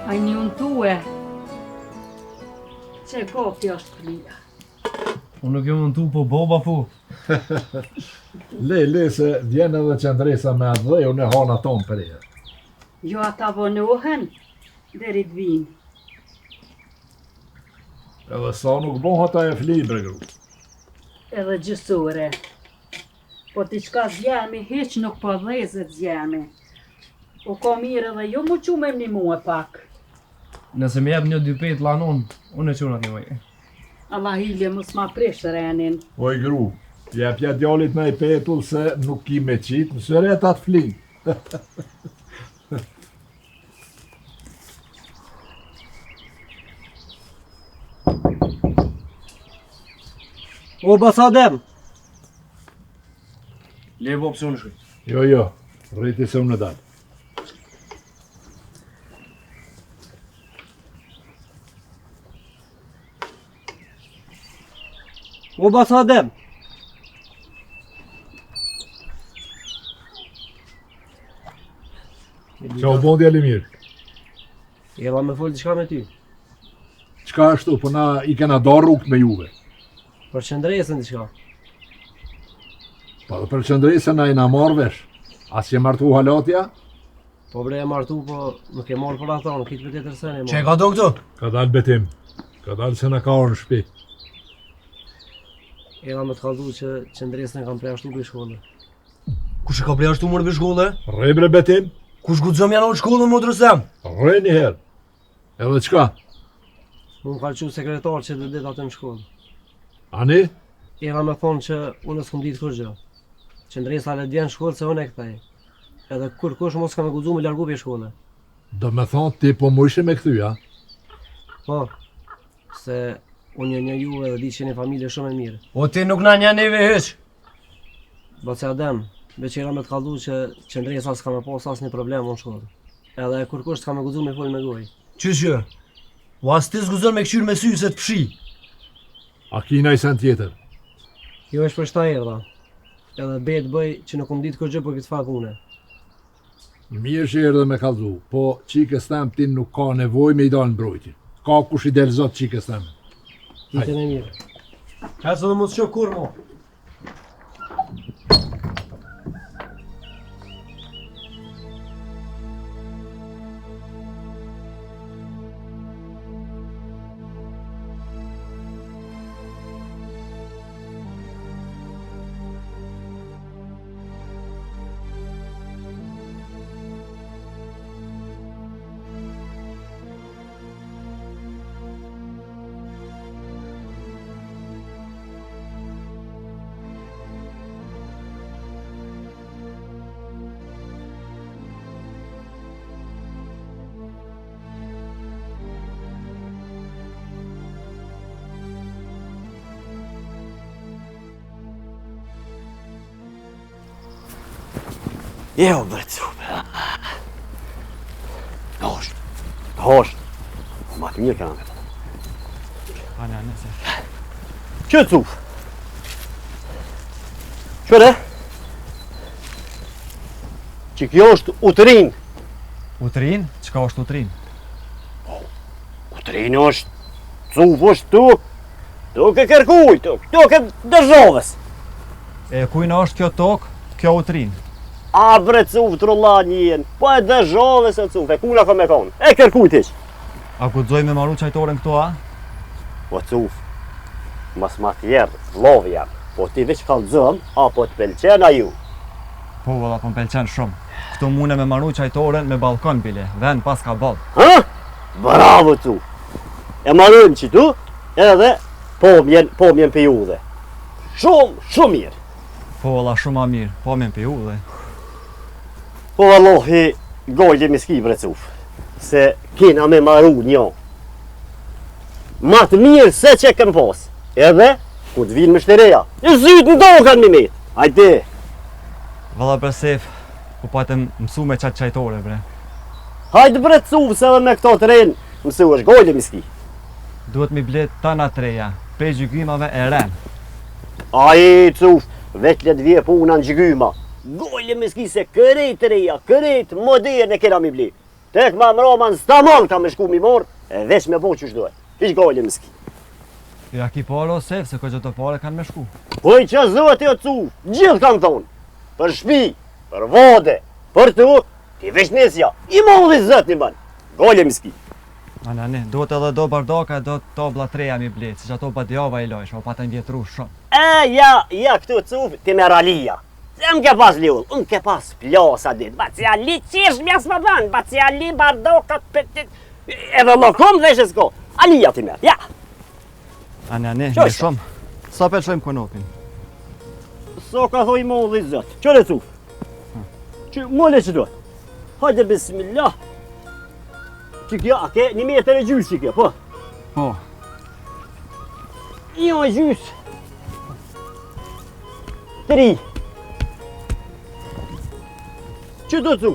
Ai një untue, që gati është fëmija. Unë nuk jam untu, po boba po. Le, le, se vjen edhe qëndresa me atë dhe, unë e hana tonë për e. Jo, ata vonohen, deri të vinë. Edhe sa nuk bohet ajo fli, bre gru. Edhe gjysore. Po diçka zjermi, hiq nuk po dhezet zjermi. U ka mirë edhe ju mu qu me m'nimue pak. Nëse më jep një dy petlla unë, unë e quna t'nimoj. Allah hile mos ma prish renin. Oj gru, jepja djalit naj petull se nuk ki me qitë, në syret atë fli. O, baca Adem! Le bo pse unë shkoj. Jo, jo, rriti se unë e dalë. O baca Adem. Qa u bon djali mirë? Erdha me folë diçka me ty. Çka është po na i kena do rrugët me juve? Për qëndresën diçka. Po dhe për qëndresën na jena marrë vesh. A s'je martu hala ti a? Po bre e martu, po nuk e marrë për ato, nuk i të për tjetër sene. Çe ka do këtu? Ka dalë Betim. Ka dalë se na ka orë në shpi. Erdha me të kallzu që qëndresën e kam përjashtu prej shkolle. Kush e ka përjashtu more prej shkolle? Rri bre Betim. Kush guxon me ja nal shkollën motrës tem? Rri një herë. Edhe çka? Mu më ka çu sekretar që dhe ditë atë në shkollë. Ani? Erdha me thonë që unë s'kom ditë kurgjë. Qëndresa le të vjen në shkollë se unë e kthej. Edhe kurkush mos ka me guxu me largu prej shkolle. Do me thonë ti po mujshe me kthy, a? Po, se unë ju njoh juve dhe di që jeni familje shumë e mirë. O ti nuk na njeh neve hiç. Baca Adem, veç erdha me të kallzu që qëndresa s'ka me pas asnjë problem në shkollë. Edhe kurkush s'ka me guxu me fol me gojë. Qysh jo? O as ti s'guxon me kqyr me sy se të fshi. A ki naj sen tjetër? Jo veç për qëta erdha. Edhe be të bëj që nuk kom ditë kurgjë për këtë farë pune. Mirë që erdhe me kallzu, po çikës tem ti nuk ka nevojë me i dalë mbrojtje. Ka kush i del zot çikës tem. Ditën e mirë. Ec edhe mos shoh kurrë mo. Jo, bre, cupe. Hosht, hosht. Po ma të mirë kena me po. Ane, ane, se. Që cupë? Qëre? Që kjo është utrin. Utrin? Çka është utrin? Po, utrin është, cupë është tu, tokë e kërkujt, tokë e dërzhovës. E kujna është kjo tokë, kjo utrin? A bre cufë trulla njën, po e dërzhovës e cufë, e kujna ka me konë, e kërkujt ish. A guxoj me maru çajtoren këtu a? Po cufë, mos ma tjerr, vllau jam, po ti veç kallzom, a po të pëlqen a jo? Po valla po më pëlqen shumë. Këtu mune me maru çajtoren me ballkon bile, ven paska boll. Ha? Bravo cufë. E marojmë qitu, edhe pamjen, pamjen pej udhe. Shumë, shumë mirë. Po valla shumë ma mirë, pamjen pej udhe. Po vallahi, gajle mi s'ki bre cufë, se kena me maru një. Ma të mirë se që kem pas. Edhe, kur të vinë myshtereja, e zytë në do kanë mi met. Hajde. Valla bre Sef, u patëm mësu me qatë çajtore bre. Hajde bre cufë, se edhe me këto të renë, mësu është gajle mi s'ki. Duhet mi ble tana t'reja, prej gjygymave e ren. Ai cufë, veç le të vje puna në gjygyma. Gajle mi s'ki se krejt të reja, krejt moderne kena mi ble. Tek ma mrama në Stamboll ka me shku mi marr, e veç me bo qysh duhet. Hiç gajle mi s'ki. Ja ki pare o Sef, se këto pare kanë me shku. Po i që zoti o cufë, gjithë kanë thonë. Për shpi, për vade, për tu, ti veç nesja, i madhi zot një bën. Gajle mi s'ki. Ane, ane, duhet edhe do bardaka, do tabla t'reja mi ble, se qato badjava i lojsh, o patën vjetru shumë. E, ja, ja, këtu cufë, ti me ralia. Se më ke pas ljoll, unë ke pas plasa dit, baci Ali qesh mja s'ma ban, baci Ali bardokat, edhe llokum dhe shë s'ko, Alia ti merr, ja. Ane, ane, mirë shumë. Sa pe lëshojmë konopin? Sa ka thoj madhi zot, qëre cufë? Që mole që duhet? Hajde bismillah. Që kjo, a ke një metër e gjysë që kjo, po? Po. Një e gjysë. Tri. Që do të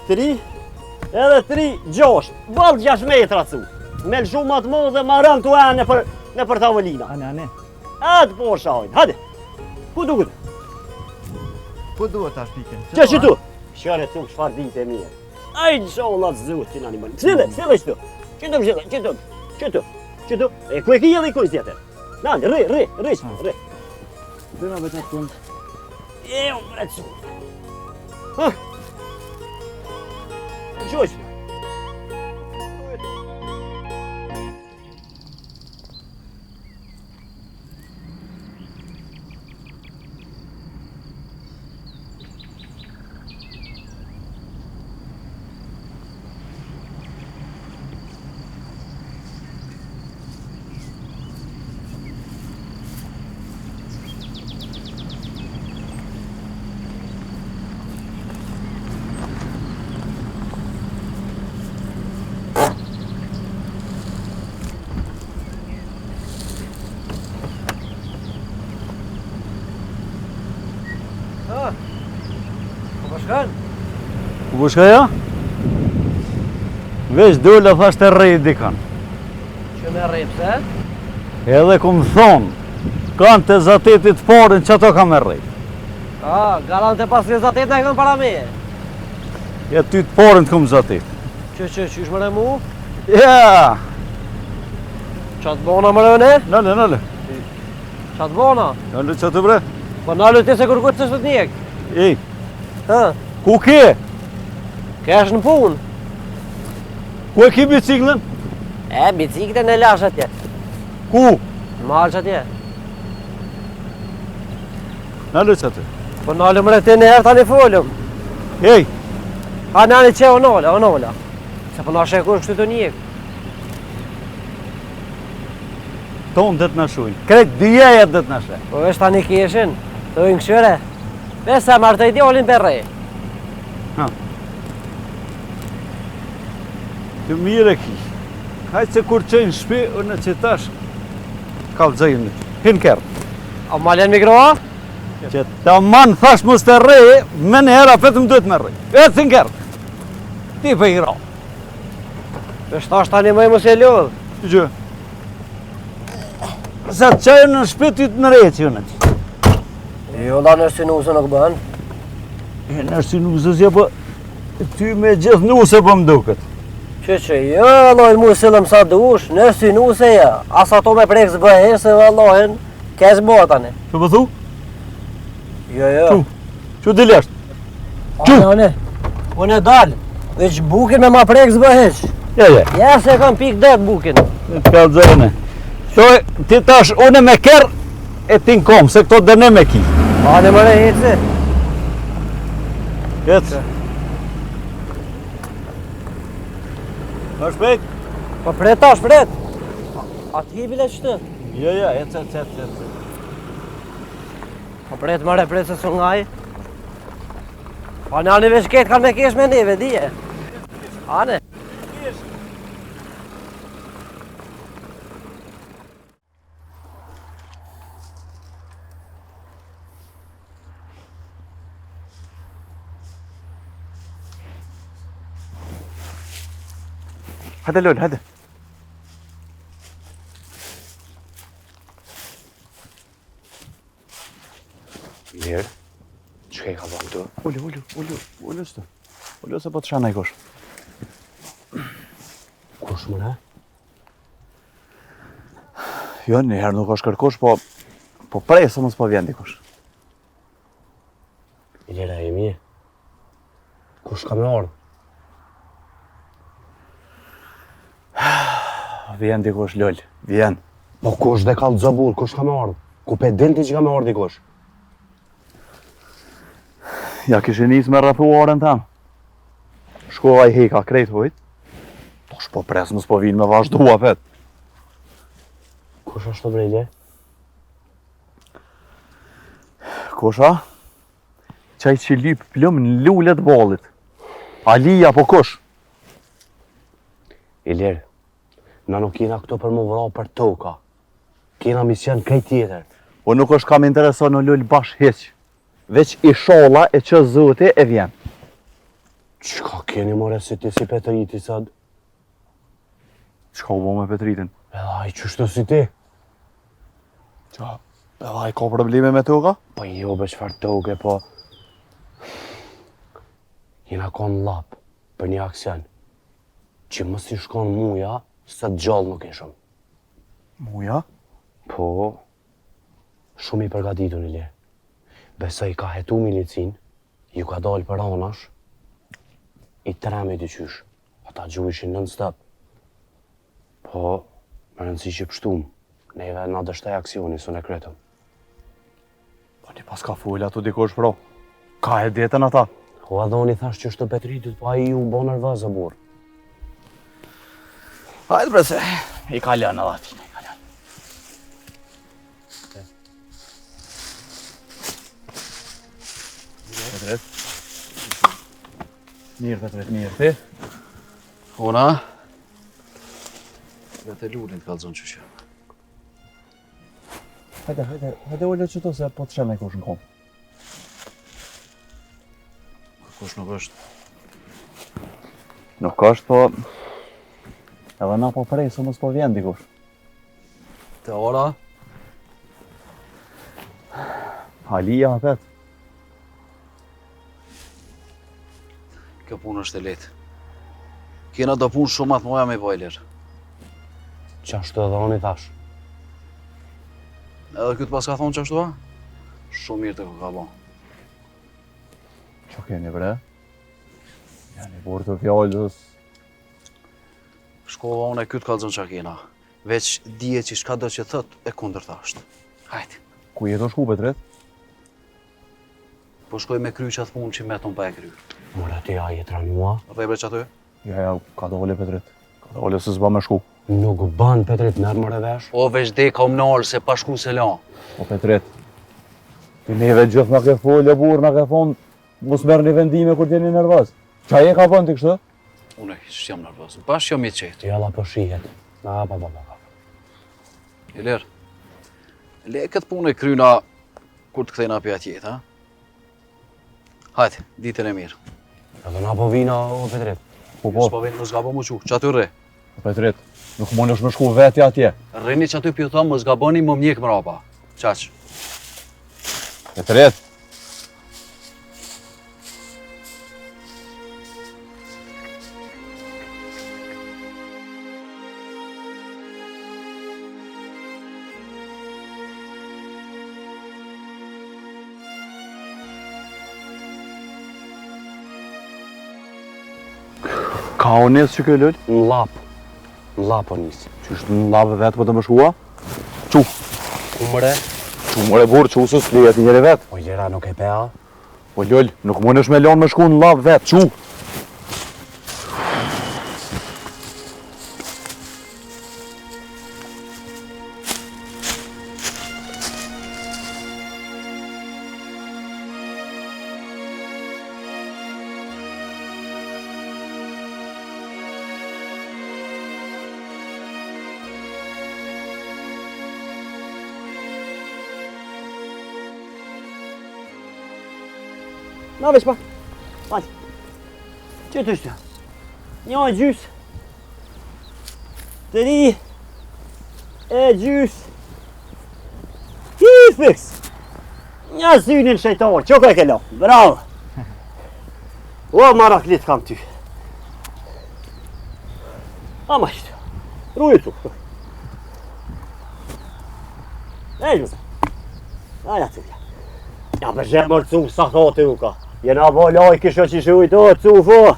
Tri. Edhe tri, gjashtë. Boll gjashtë metra cu. Me lëshu ma të madhe, ma rënë të ene për... Nëpër tavolina. Ane, ane. A të po shajnë, hajde. Ku duhet? Ku duhet tash pikën? Që që tu? Qyre tu, çfarë ditë e mirë. Aj, në sholla të zutë që në një mënë. Sille, sille qëtu. Qëtu, sille, qëtu, qëtu, qëtu. E ku e ki edhe i kujtë tjetër? Na, rri, rri, rri, rri. Dhe na vetë atë kund. E, unë bre të Ha? Gjojsh. Ku po shkon? Ku po shkoj ja? Veç dola thash të rrej dikën. Që me rrej pse? Edhe kum thonë, kanë të zatetit parën që ato kam me rrej. Ah, garant e pas një zatet në e kanë para meje. Ja ty të parën të kum zatet. Që, që, qysh more mu? Ja! Qa të bona more ne? Nale, nale. Qa të bona? Nale, qa të bre? Po nale ti se kërkujt s'është të njek. Ej. Ha? Ku ke? Kesh në punë. Ku e ki biciklën? E, biciklën e lash atje. Ku? Në malë që atje. Nalu që aty. Po nalu more ti një herë tani folëm. Ej! A në anë që o nala, o nala. Se po na sheh kush kështu të njek. Tonë dhe të në shujnë. Krejt dyjeja dhe të në shë. Po vesh tani keshin, të ujnë këshyre. Vesh se martoj djalin për rrej. Ha. Të mirë e ki. Hajtë se kur qëjnë shpi, unë që tash, kallëzoj unë. Hin kerr. A ma len mi groa? Që ta man thash mos të rrej, me një herë apet më duhet me rrej. E të hin kerr. Ti për i gra. Vesh tash tani më i mos e lodh. Gjë. Sa të qajë në shpi ty të në rejë që unë. Jo, da në sinusë nuk bën. E në sinusë s'ja po... Ty me gjithë nuse po më duket. Që që, jo, vallahi, mu sillëm sa dush, në sinuse ja. As ato me prek s'bëhe, se vallahi, keq bëhet tani. Që po thu? Jo, jo. Çu, çu dil jashtë. Çu. Ane, ane. Unë e dal. Veç bukin me ma prek s'bëhe hiç. Ja, ja. Ja, se kam pikë det bukin. Të kallzoj. Thoj, ti tash unë me kerr e ti në kom, se këto dënim e ki. Ane more eci. Ec. Ma shpejt? Po pret tash, pret. A të hi bile qëtë? Jo, jo, ec, ec, ec, ec. Po pret more, pret se s'u ngaj. Po në anë veç ketë kanë me kesh me neve, dije. Ane. Hajde Lol, hajde. Mirë. Çka i ka bërë këtu? Ulu, ulu, ulu, ulu së të. Ulu se po të shanë kush. Kush more? Jo, një herë nuk është kërkush, po, po prej se mos po vjen dikush. Ilera e mirë. Kush ka me ardhë? Vjen dikush, Lol, vjen. Po kush dhe kallëzo burrë, kush ka me ardhë? Ku pe din ti që ka me ardhë dikush? Ja kishe nisë me rrethu arën tam. Shkova i heka krejt hujt. Tash po pres mos po vinë me vazhdu apet. Kush është bre Ilir? Kush a? Qaj që lyp plum në lule të ballit. Ali apo kush? Ilir, na nuk jena këtu për mu vra për toka. Kena mision krejt tjetër. Po nuk është ka më intereson në lul bash hiq. Veç ishalla e që zoti e vjen. Çka keni more si ti si Petriti sot? Çka u bo me Petritin? Edhe ai qështu si ti? Qa, edhe ai ka probleme me toka? Po jo, be çfarë toke, po... Jena konë n'Llap për një aksion, që mos ish konë Muja, sot gjallë nuk ishëm. Muja? Po, shumë i përgatitun Ilir. Besoj ka hetu milicin, ju ka dalë për anash, i tremi dyqysh. Ata gjujshin non stop. Po, me rëndësi që pështum. Neve na dështoi aksioni, s'un e krytëm. Po ti paska fol ato dikush bro. Ka e ditën ata? Po edhe unë i thash qështu Petritit, po ai u bo nervoz o burrë. Hajde bre se, i ka lënë edhe atina, i ka lënë. Petrit. Mirë, Petrit, mirë, ti? Ona? Vetë e Lulin të kallzon qysh. Hajde, hajde, hajde ule qëtu se po të sheh kush në komë. Kush nuk është? Nuk është, po... Edhe na po presim, mos po vjen dikush. Te ora? Alia, apet. Kjo punë është e lehtë. Kena do punë shumë ma t'mdhaja me bo, Ilir. Qashtu edhe unë i thash. Edhe ky të paska thonë qashtu a? Shumë mirë të ka bo. Që keni bre? Jani burrë të fjalës. Shkova unë e ky të kallzon ça kena. Veç dije që çka do që thot e kundërta është. Hajde. Ku je tu shku, Petrit? Po shkoj me kry qatë punë që metëm pa e kry. More ti a je tranua? Rri bre qaty? Ja, ja, ka dole Petrit. Ka dole se s'ba me shku. Nuk ban Petrit, merr more vesh. O veç de ka më se pa shku se la. O Petrit, ti neve gjithë na ke folë, burrë, na ke thonë, mos merrni vendime kur t'jeni nervoz. Qa je ka bën ti kështu? Unë hiç jam nervoz, bash jam i qetë. Jalla po shihet. Na, pa, pa, pa, pa. Ilir, le këtë punë e kryna kur të kthehna prej atje, ha? Hajde, ditën e mirë. Edhe na po vina, o Petrit. Po, po. S'po vin, mos gabo mu çu, qaty rri. O Petrit, nuk mundesh me shku veti atje. Rrini qaty po ju thom, mos gaboni, më mjek mrapa. Qaq. Petrit. Ka o nis qeky Lul? Në Llap. Në Llap o nis. Qysh në Llap vetë po do me shkua? Çu. Ku more? Çu more burrë, çu se s'lejet njeri vetë. Po Ilira nuk e pe a? Po Lul, nuk mundesh me lonë me shku në Llap vetë, çu. Na veç pak. Hajde. Që të shtë? Një e gjysë. Tri e gjysë. Hi, fiks. Një synin shejtor, që e ke lo? Bravo. O, maraklit kam ty. Ama ishtë. Rujë tu. Ej, mëse. Aja të Ja, për shemër cuf, sa thotë u ka. Jena bo laj kësho që shujt, o, cuf, o.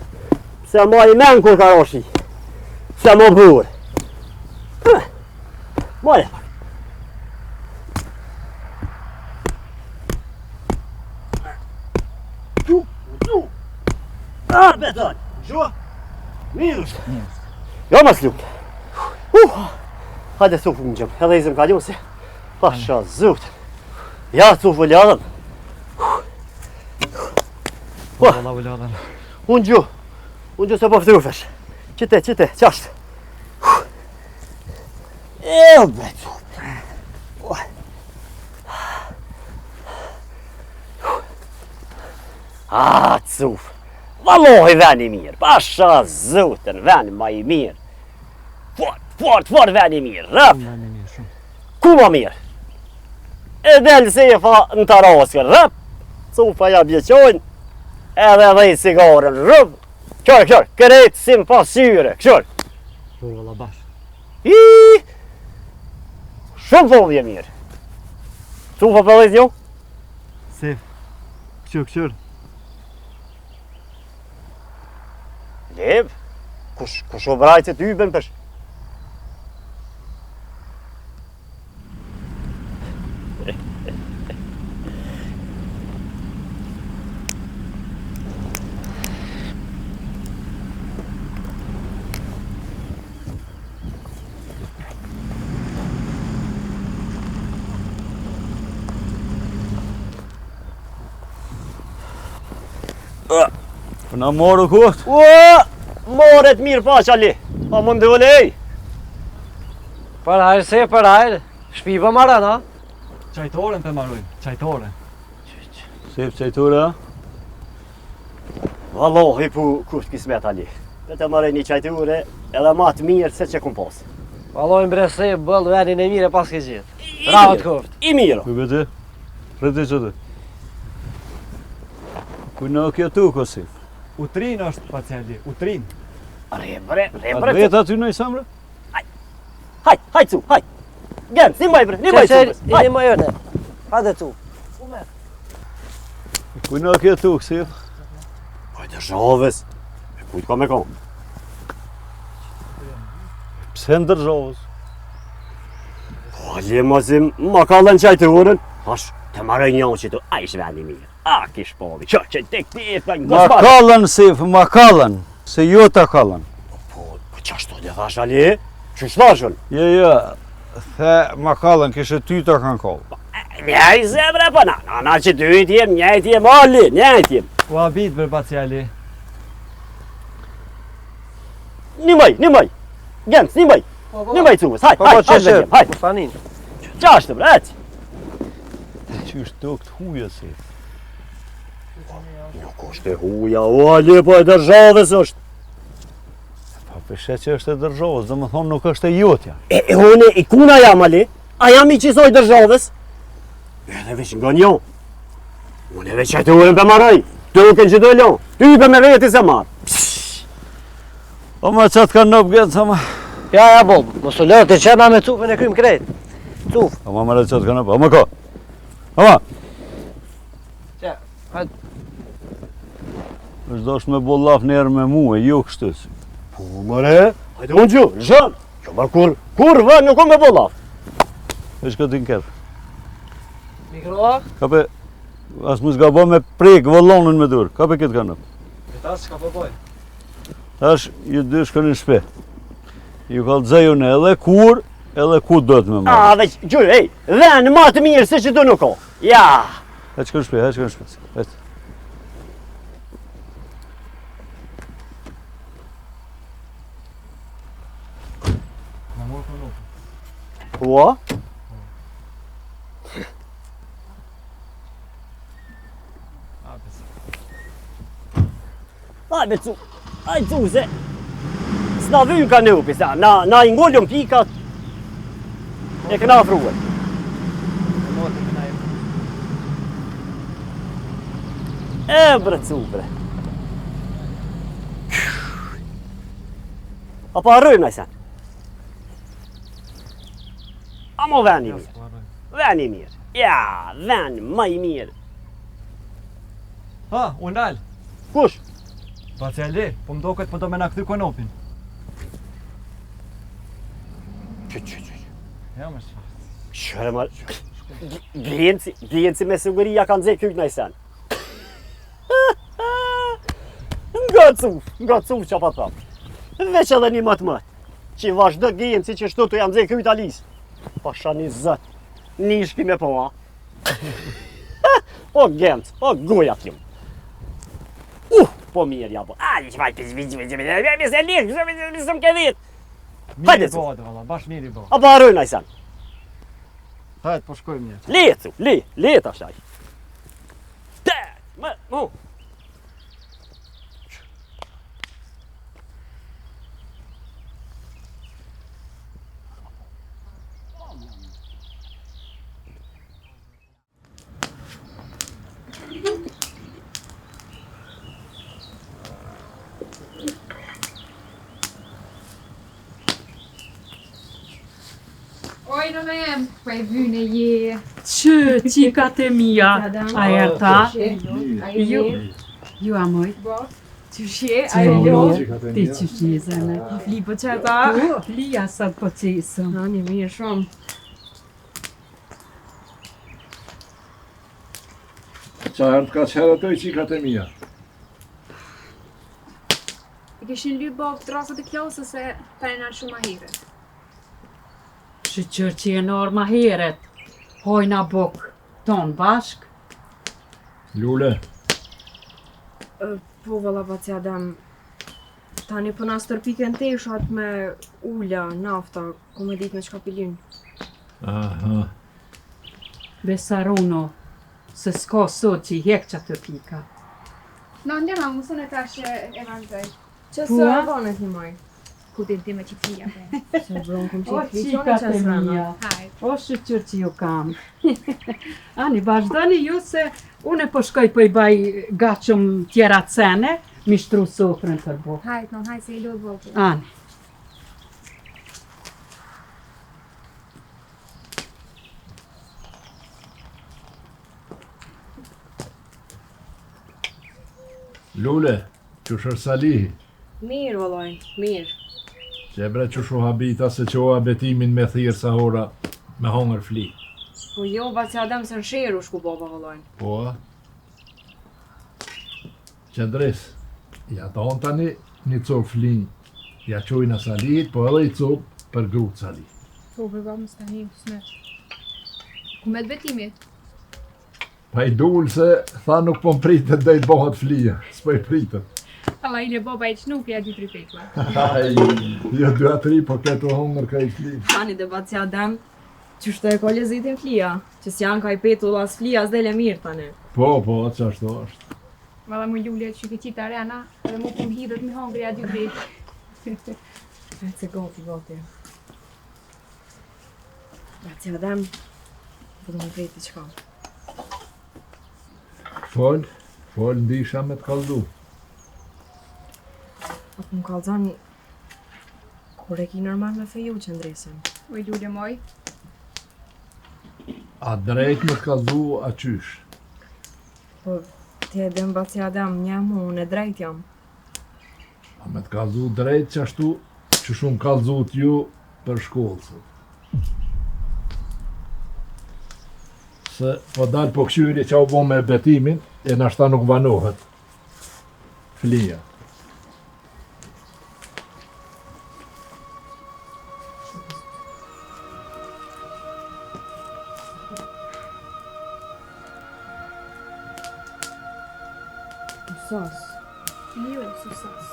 Pse ma i men kur ka roshi. Pse më burë. More, pak. Tu, tu. A, beton. Gjo? Mirë është. Mirë. Jo, mas lutë. Uh, hajde cuf më gjëm. Edhe izëm ka si. Pasha zut. Ja, cuf u ladhëm. Po, valla u ladhëm. Unë gju. Unë gju se po ftrufesh. Qite, qite, qashtë. E, be, cuf. Ah, cuf. Vallohi ven i mirë. Pasha zutën, ven ma i mirë. Fort, fort, fort ven i mirë. Rëp. Ven i mirë shumë. Ku ma mirë? E del Sefa në taraskë, rëp, cufa ja bje qojnë, edhe dhe i cigaren, rëp, kqyr, kqyr, krejt si në pasqyre, kqyr. Po, valla bash. I, shumë po vje mirë. Cufa për dhe jo? Sef, kqyr, kqyr. Leb, kush, kush o vrajtë të yben pësh? Po na morë koftë? Ua, moret mirë paç, Ali. Pa mund të ulej. Për hajrë se, për hajrë, shpi po maron, a? Çajtoren po marojmë, çajtoren. Se çajtore, a? Vallohi po koftë kismet, Ali. Dhe të maroj një çajtore edhe ma të mirë se që kum pas. Vallohi bre se, bëllë venin e mirë e paske gjetë. Bravo të koftë. I mirë. Ku bëte? Rëti që të? Ku në kjo tu, Kosif? Utrin është, baci Ali, utrin. Re, bre, re, bre. A vetë aty në i samre? Haj, haj, cu, haj. Gen, si maj, bre, një maj, cu. Haj, një maj, ëne. Hajde, cu. Ku në kjo tu, Kosif? Po e dërzhavës. E kujt ka me konë? Pse në dërzhavës? Po, Ali, masi, ma ka lënë çajtoren. Hash, të maroj një që të, a ishë vendi mirë. A, kish po, që, që, tek, ti, të, Ma ka lënë, Sef, ma ka lënë, se jo ta ka lënë. Po, po, po, qashtu dhe thash, Ali? Qysh thashën? Jo, jo, the ma ka lënë, kishe ty ta kanë kallë. Njaj zemre, po na, na, na që dy të jem, njaj të jem, Ali, njaj të jem. U habit bre baci Ali. Një maj, një maj, Genc, një maj, po, po. një maj cuvës, haj, po, haj, haj, haj, haj. Po, sanin. Qashtu, bre, ec. Qysh tokë të huja, si? Nuk është e huja, o Ali, po e dërzhavës është. Po, peshe që është e dërzhavës, dhe më thonë nuk është e jotja. E, e une, i kuna jam, Ali, a jam i qisoj dërzhavës? Edhe veç nga njo. Unë veç e të urën për maroj, të ukën që të lo, ty për me veti se marë. O ma qatë kanë nëpë gënë, sa ma... Ja, ja, bo, mos u lërë të qena me cufën e krym krejt. Cufë. O ma mëre qatë kanë nëpë, o ma ko. O ma. Që, hajde. është dosh me bo llaf njerë me mu, e jo kështu si. Po, mëre, hajde unë gju, lëshëm. Jo, më kur, kur vë, nuk o me bo llaf. E shko ti në kërë. Mikro? Kape, as mos gabo me prek vëllonën me durë. Kape këtë kanë. E tash çka po boj? Tash ju dy shkoni në shtëpi. Ju kallzoj unë edhe kur, edhe ku do të më marrë. A, veç, gju, ej, ven ma të mirë se që tu nuk o. Ja. Hec shko në shtëpi, hec shko në shtëpi. Hec. Na morë për nuk. Ua? Aj, be cu, aj cu, se s'na vynë ka nëpi, se na, na i ngolëm pikat e këna afruar. E bre cu, bre. A po harrojmë naj sen? Amo ven i mirë. Ven i mirë. Ja, ven ma i mirë. Ha, u nal. Kush? Baci Ali, po më doket po do me na kthy konopin. Që, që, që, që. Ja, më që. Qëre ma... Genci, Genci me siguri ja ka nxeh kryt naj sen. Nga cuf, nga cuf që pa thëmë. Veç edhe një më të më. Që vazhdo Genci që shtu të ja nxeh kryt Alis. Pasha një zët. Një shki me po, a? O Genc, o goja t'jum. Uh, po mirë ja po. A, që vaj, pis, pis, pis, pis, pis, pis, e lirë, pis, pis, pis, pis, ke dhjetë. Mirë i bëhet, valla, bash mirë i bëhet. A po harrojmë naj sen. Hajde, po shkojmë një. Le, cu, le, le tash aj. Te, më, mu. Oj, në me em, po e vyne je. Që, qikat e mia, a e ta? Ju, ju a moj? Qysh je, a je lo? Ti qysh je, zeme? A fli po qeta? Po, flija sot po qesëm. Na, një mirë shumë. Qa herë të ka qërë ato i qikat e mija? I kishin lyp babë trasat e klasës se ta e nalë shumë ma herët. Shyqyr që jenë orë ma herët, hojna bukë tonë bashkë. Lule. Po, valla, baci Adem, tani po na stërpiken teshat me ula, nafta, ku me ditë me çka pi lyn. Aha. Besa runu, se s'ka sot që i hek qato pika. Në ndjema, mësën e tash e vazhdoj. Që së e vonet një moj? Ku din ti me qitë flia, pe? Se bron kum O, qitë flia, qikat që e së mia, o shyqyr që ju kam. Ani, vazhdoni ju se une po shkoj po i baj gatshëm tjera cene, mi shtru sofrën për bukë. Hajt, non, hajt se i lodh vogël. Ani. Lule, qysh është Salihi? Mirë, vëllai, mirë. Qe bre qysh u habita se çova Betimin me thirrë sa ora me hongër fli. Po jo, baci Adem se në sherr u shku baba vëllai. Po a? Qëndres, ja donë tani një copë fli, ja çojna Salihit, po edhe i copë për gru të Salihit. Po, për ba mos tani, s'me. Ku met Betimi? Pa i dul se tha nuk po më pritet dhe i bëhet flija, s'po i pritet. Alla ile baba i qënu ja dy tri petla. Ai, jo dy a tri, po këto hongër ka i fli. Tani dhe baci Adem, qështu e ka lezetin flija, që s'janë ka i petull as flija, s'dele mirë tani. Po, po, qashtu është. Valla mu lule që ke qita rena, edhe mu po m'hidhet mi hongër ja dy tri. E se gati, gati. Baci Adem, po do më preti qka. Fol, fol, ndisha me të kallzu. A po më kallzon, kur e ki normal me feju Qëndresën? Oj lule moj. A drejt me të kallzu, a qysh? Po, ti e din baci Adem, një mu, unë e drejt jam. A me të kallzu drejt qashtu, që shumë kallzut ju për shkollë sot. Se po dal po kqyri që u bo me Betimin, e nashta nuk vanohet. Flija. Sos. Jo, sos.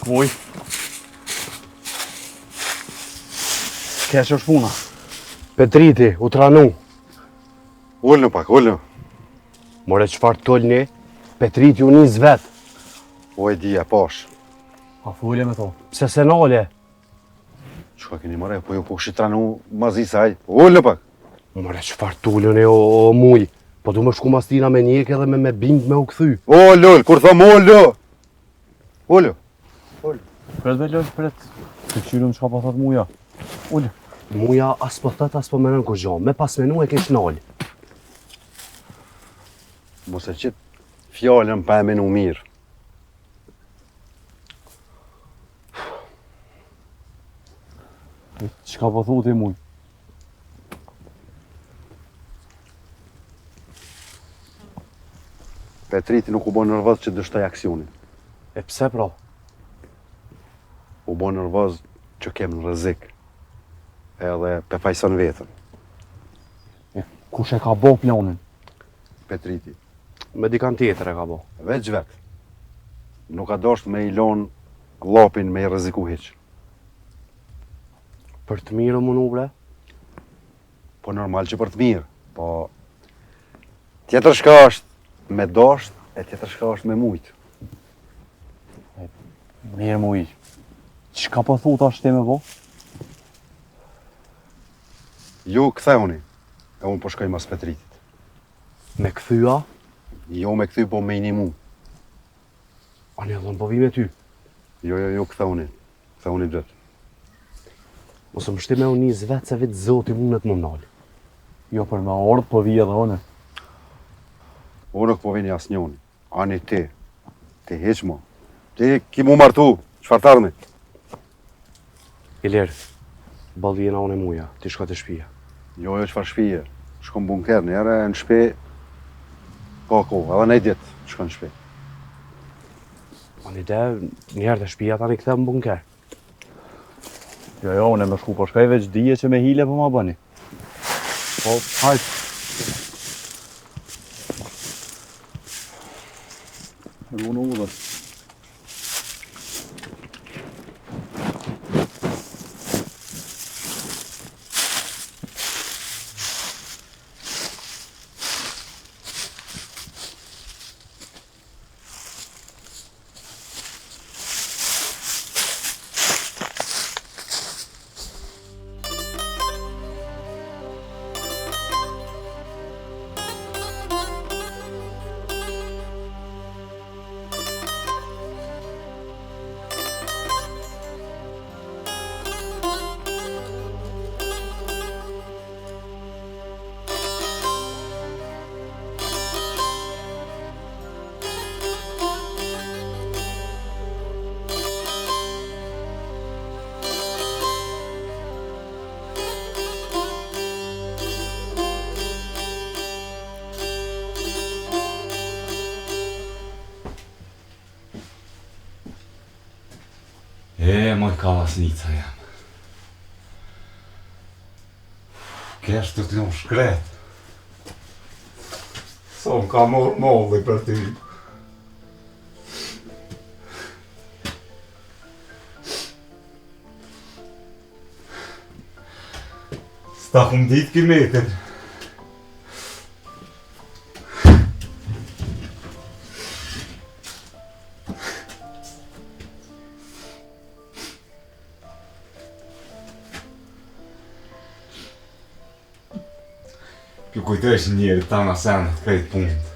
Muj. Keq është puna. Petriti, u tranu. Ulnu pak, ulnu. More çfarë t'ulni? Petriti u nis vet. O e di, e pash. A fole me to? Pse se nale? Çka keni more, po ju po këshit tranu mazi se aj. Ulnu pak. More çfarë t'ulni o, o muj? Po du me shku mas tina me njek edhe me me bind me u kthy. O, lol, kur thom ulu. Ulu. Ulu. Pret be lol, pret. Të kqyrim çka po thot muja. Ulu. Muja as po thot as po menon kurgjo. Me pas menu e kish nal. Mos e qit fjalën pa e menu mirë. Çka po thu ti muj? Petriti nuk u bo nervoz që dështoi aksioni. E pse pra? U bo nervoz që kem në rrezik. Edhe pe fajson veten. E, kush e ka bo planin? Petriti. Me dikan tjetër e ka bo. Veç vet. Nuk ka dosht me i lon llapin me i rreziku hiç. Për të mirë u munu bre? Po normal që për të mirë, po tjetër shka është me dosht e tjetër shka është me mujt. Mirë muj. Çka po thu tash ti me bo? Ju kthehuni, e unë po shkoj mas Petritit. Me kthy a? Jo me kthy, po me i nimu. Ani edhe unë po vi me ty. Jo, jo, jo, kthehuni. Kthehuni dytë. Mos më shti me u nis vetë se vetë zoti mundet më nalë. Jo për me ardhë, po vi edhe unë. Unë nuk po vini asnjoni. Ani ti. Ti hiq mo. Ti ki mu martu. Çfarë t'ardhmi? Ilir, boll jena unë e muja, ti shko te shpia. Jo, jo, çfarë shpije? Shko në bunker, njëherë në shpi ka kohë, edhe nej ditë shko në shpi. Ani de, njëherë te shpia tani kthehem në bunker. Jo, jo, unë me shku po shkoj veç dije që me hile po ma bëni. Po, hajt. Runu udhës. E, moj kallasnica jam. Kesh të të lëmë shkret. Sa më ka morë molli për ty. S'ta kum ditë kimetin. Pju kujtojsh njeri tana senet krejt punët.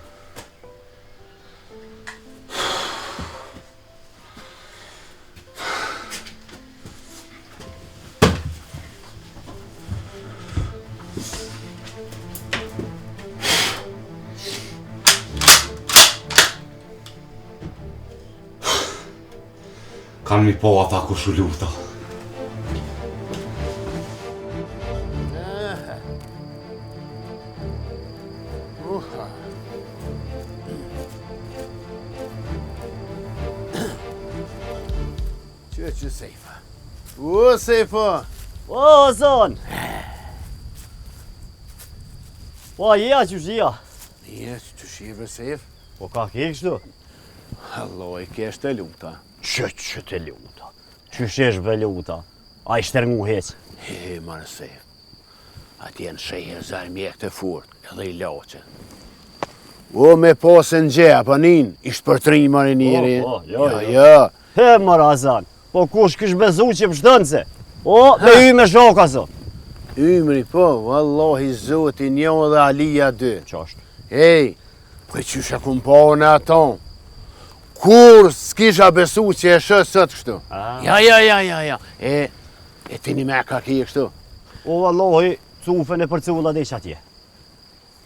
Kanë mi po ata kush u luta. Uha. Që që sejfa? O, sejfa! O, zon! Po, ja, qysh je? Mirë, qysh je bre sejf? Po, ka ke kështu? Alloj, kesh të luta. Që që të luta? Qysh është bre luta? A i shtërngu heq? He, more sejf. Atje në shehër zarë mjek të fort, edhe i laqe. O, me pasë në gje, apo nin, ishtë për të rinjë more njeri. Po, po, jo, jo. jo. jo. He, more Hasan, po kush kish besu që pështën se? O, me yme shoka sot. Ymri, po, vallahi zoti një dhe Alia dy. Qashtu? Ej, po e qysh e kum pa në ato? Kur s'kisha besu që e shoh sot kështu? Ah. Ja, ja, ja, ja, ja. E, e ti një me ka kje kështu? O, vallahi, cufën e përculla dhe atje.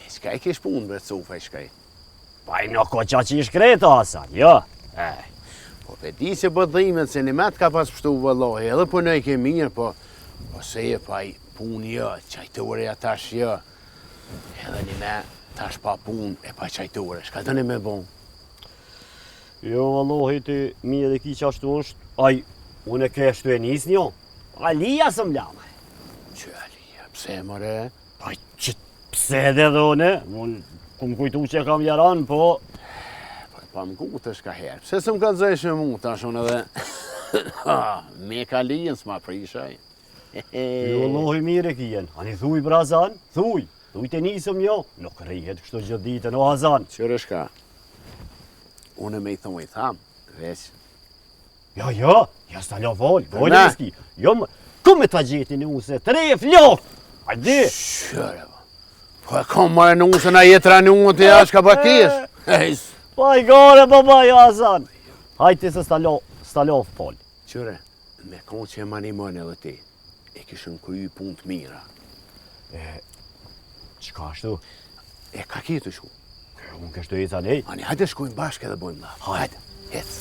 E çka i kish punë bre cufa i shkaj? Pa i nuk o qa që i shkreto, Hasan, jo. E, po pe di që po dhimet se një me të ka pas pështu vallahi, edhe punoj ke mirë, po, po se e pa i punë jo, qajtore ja tash jo, edhe një me tash pa punë e pa qajtore, shka të një me bon? Jo, vallahi, ti mirë e ki që ashtu është, aj, unë e keshtu e nis një, Alia së më lama. Që? Pse, more? Pa, që pse dhe dhe une? Unë, kum kujtu që kam jaran, po... Po, pa më ku të shka herë. Pse s'më kallzojshe mu, tash unë edhe... Me kalijën s'ma prishaj. Jo, Allahu mirë e kijen. Ani thuj, bre Hasan, thuj. Thuj të nisëm jo. Nuk rrihet kështu gjithë ditën, o Hasan. Qyre shka? Unë me i thonë i tham, veç. Jo, jo, ja s'ta lo fol, gojë e ski. Jo, më, ku me ta gjeti nuse, tre flok. Hajde. Qyre, po. Po e kom marrë nuse në jetra nuse të ja, shka pa kesh. Po i gore, baba, jo Hasan. Hajde se s'ta lo, s'ta lo fol. Qyre, me konë që e ma një edhe ti, e kishëm kry punë të mira. E, qka ashtu? E ka ke të shku? E, unë kështu e ca nej. Ani, hajde shkojmë bashkë edhe bojmë llaf. Hajde, hec.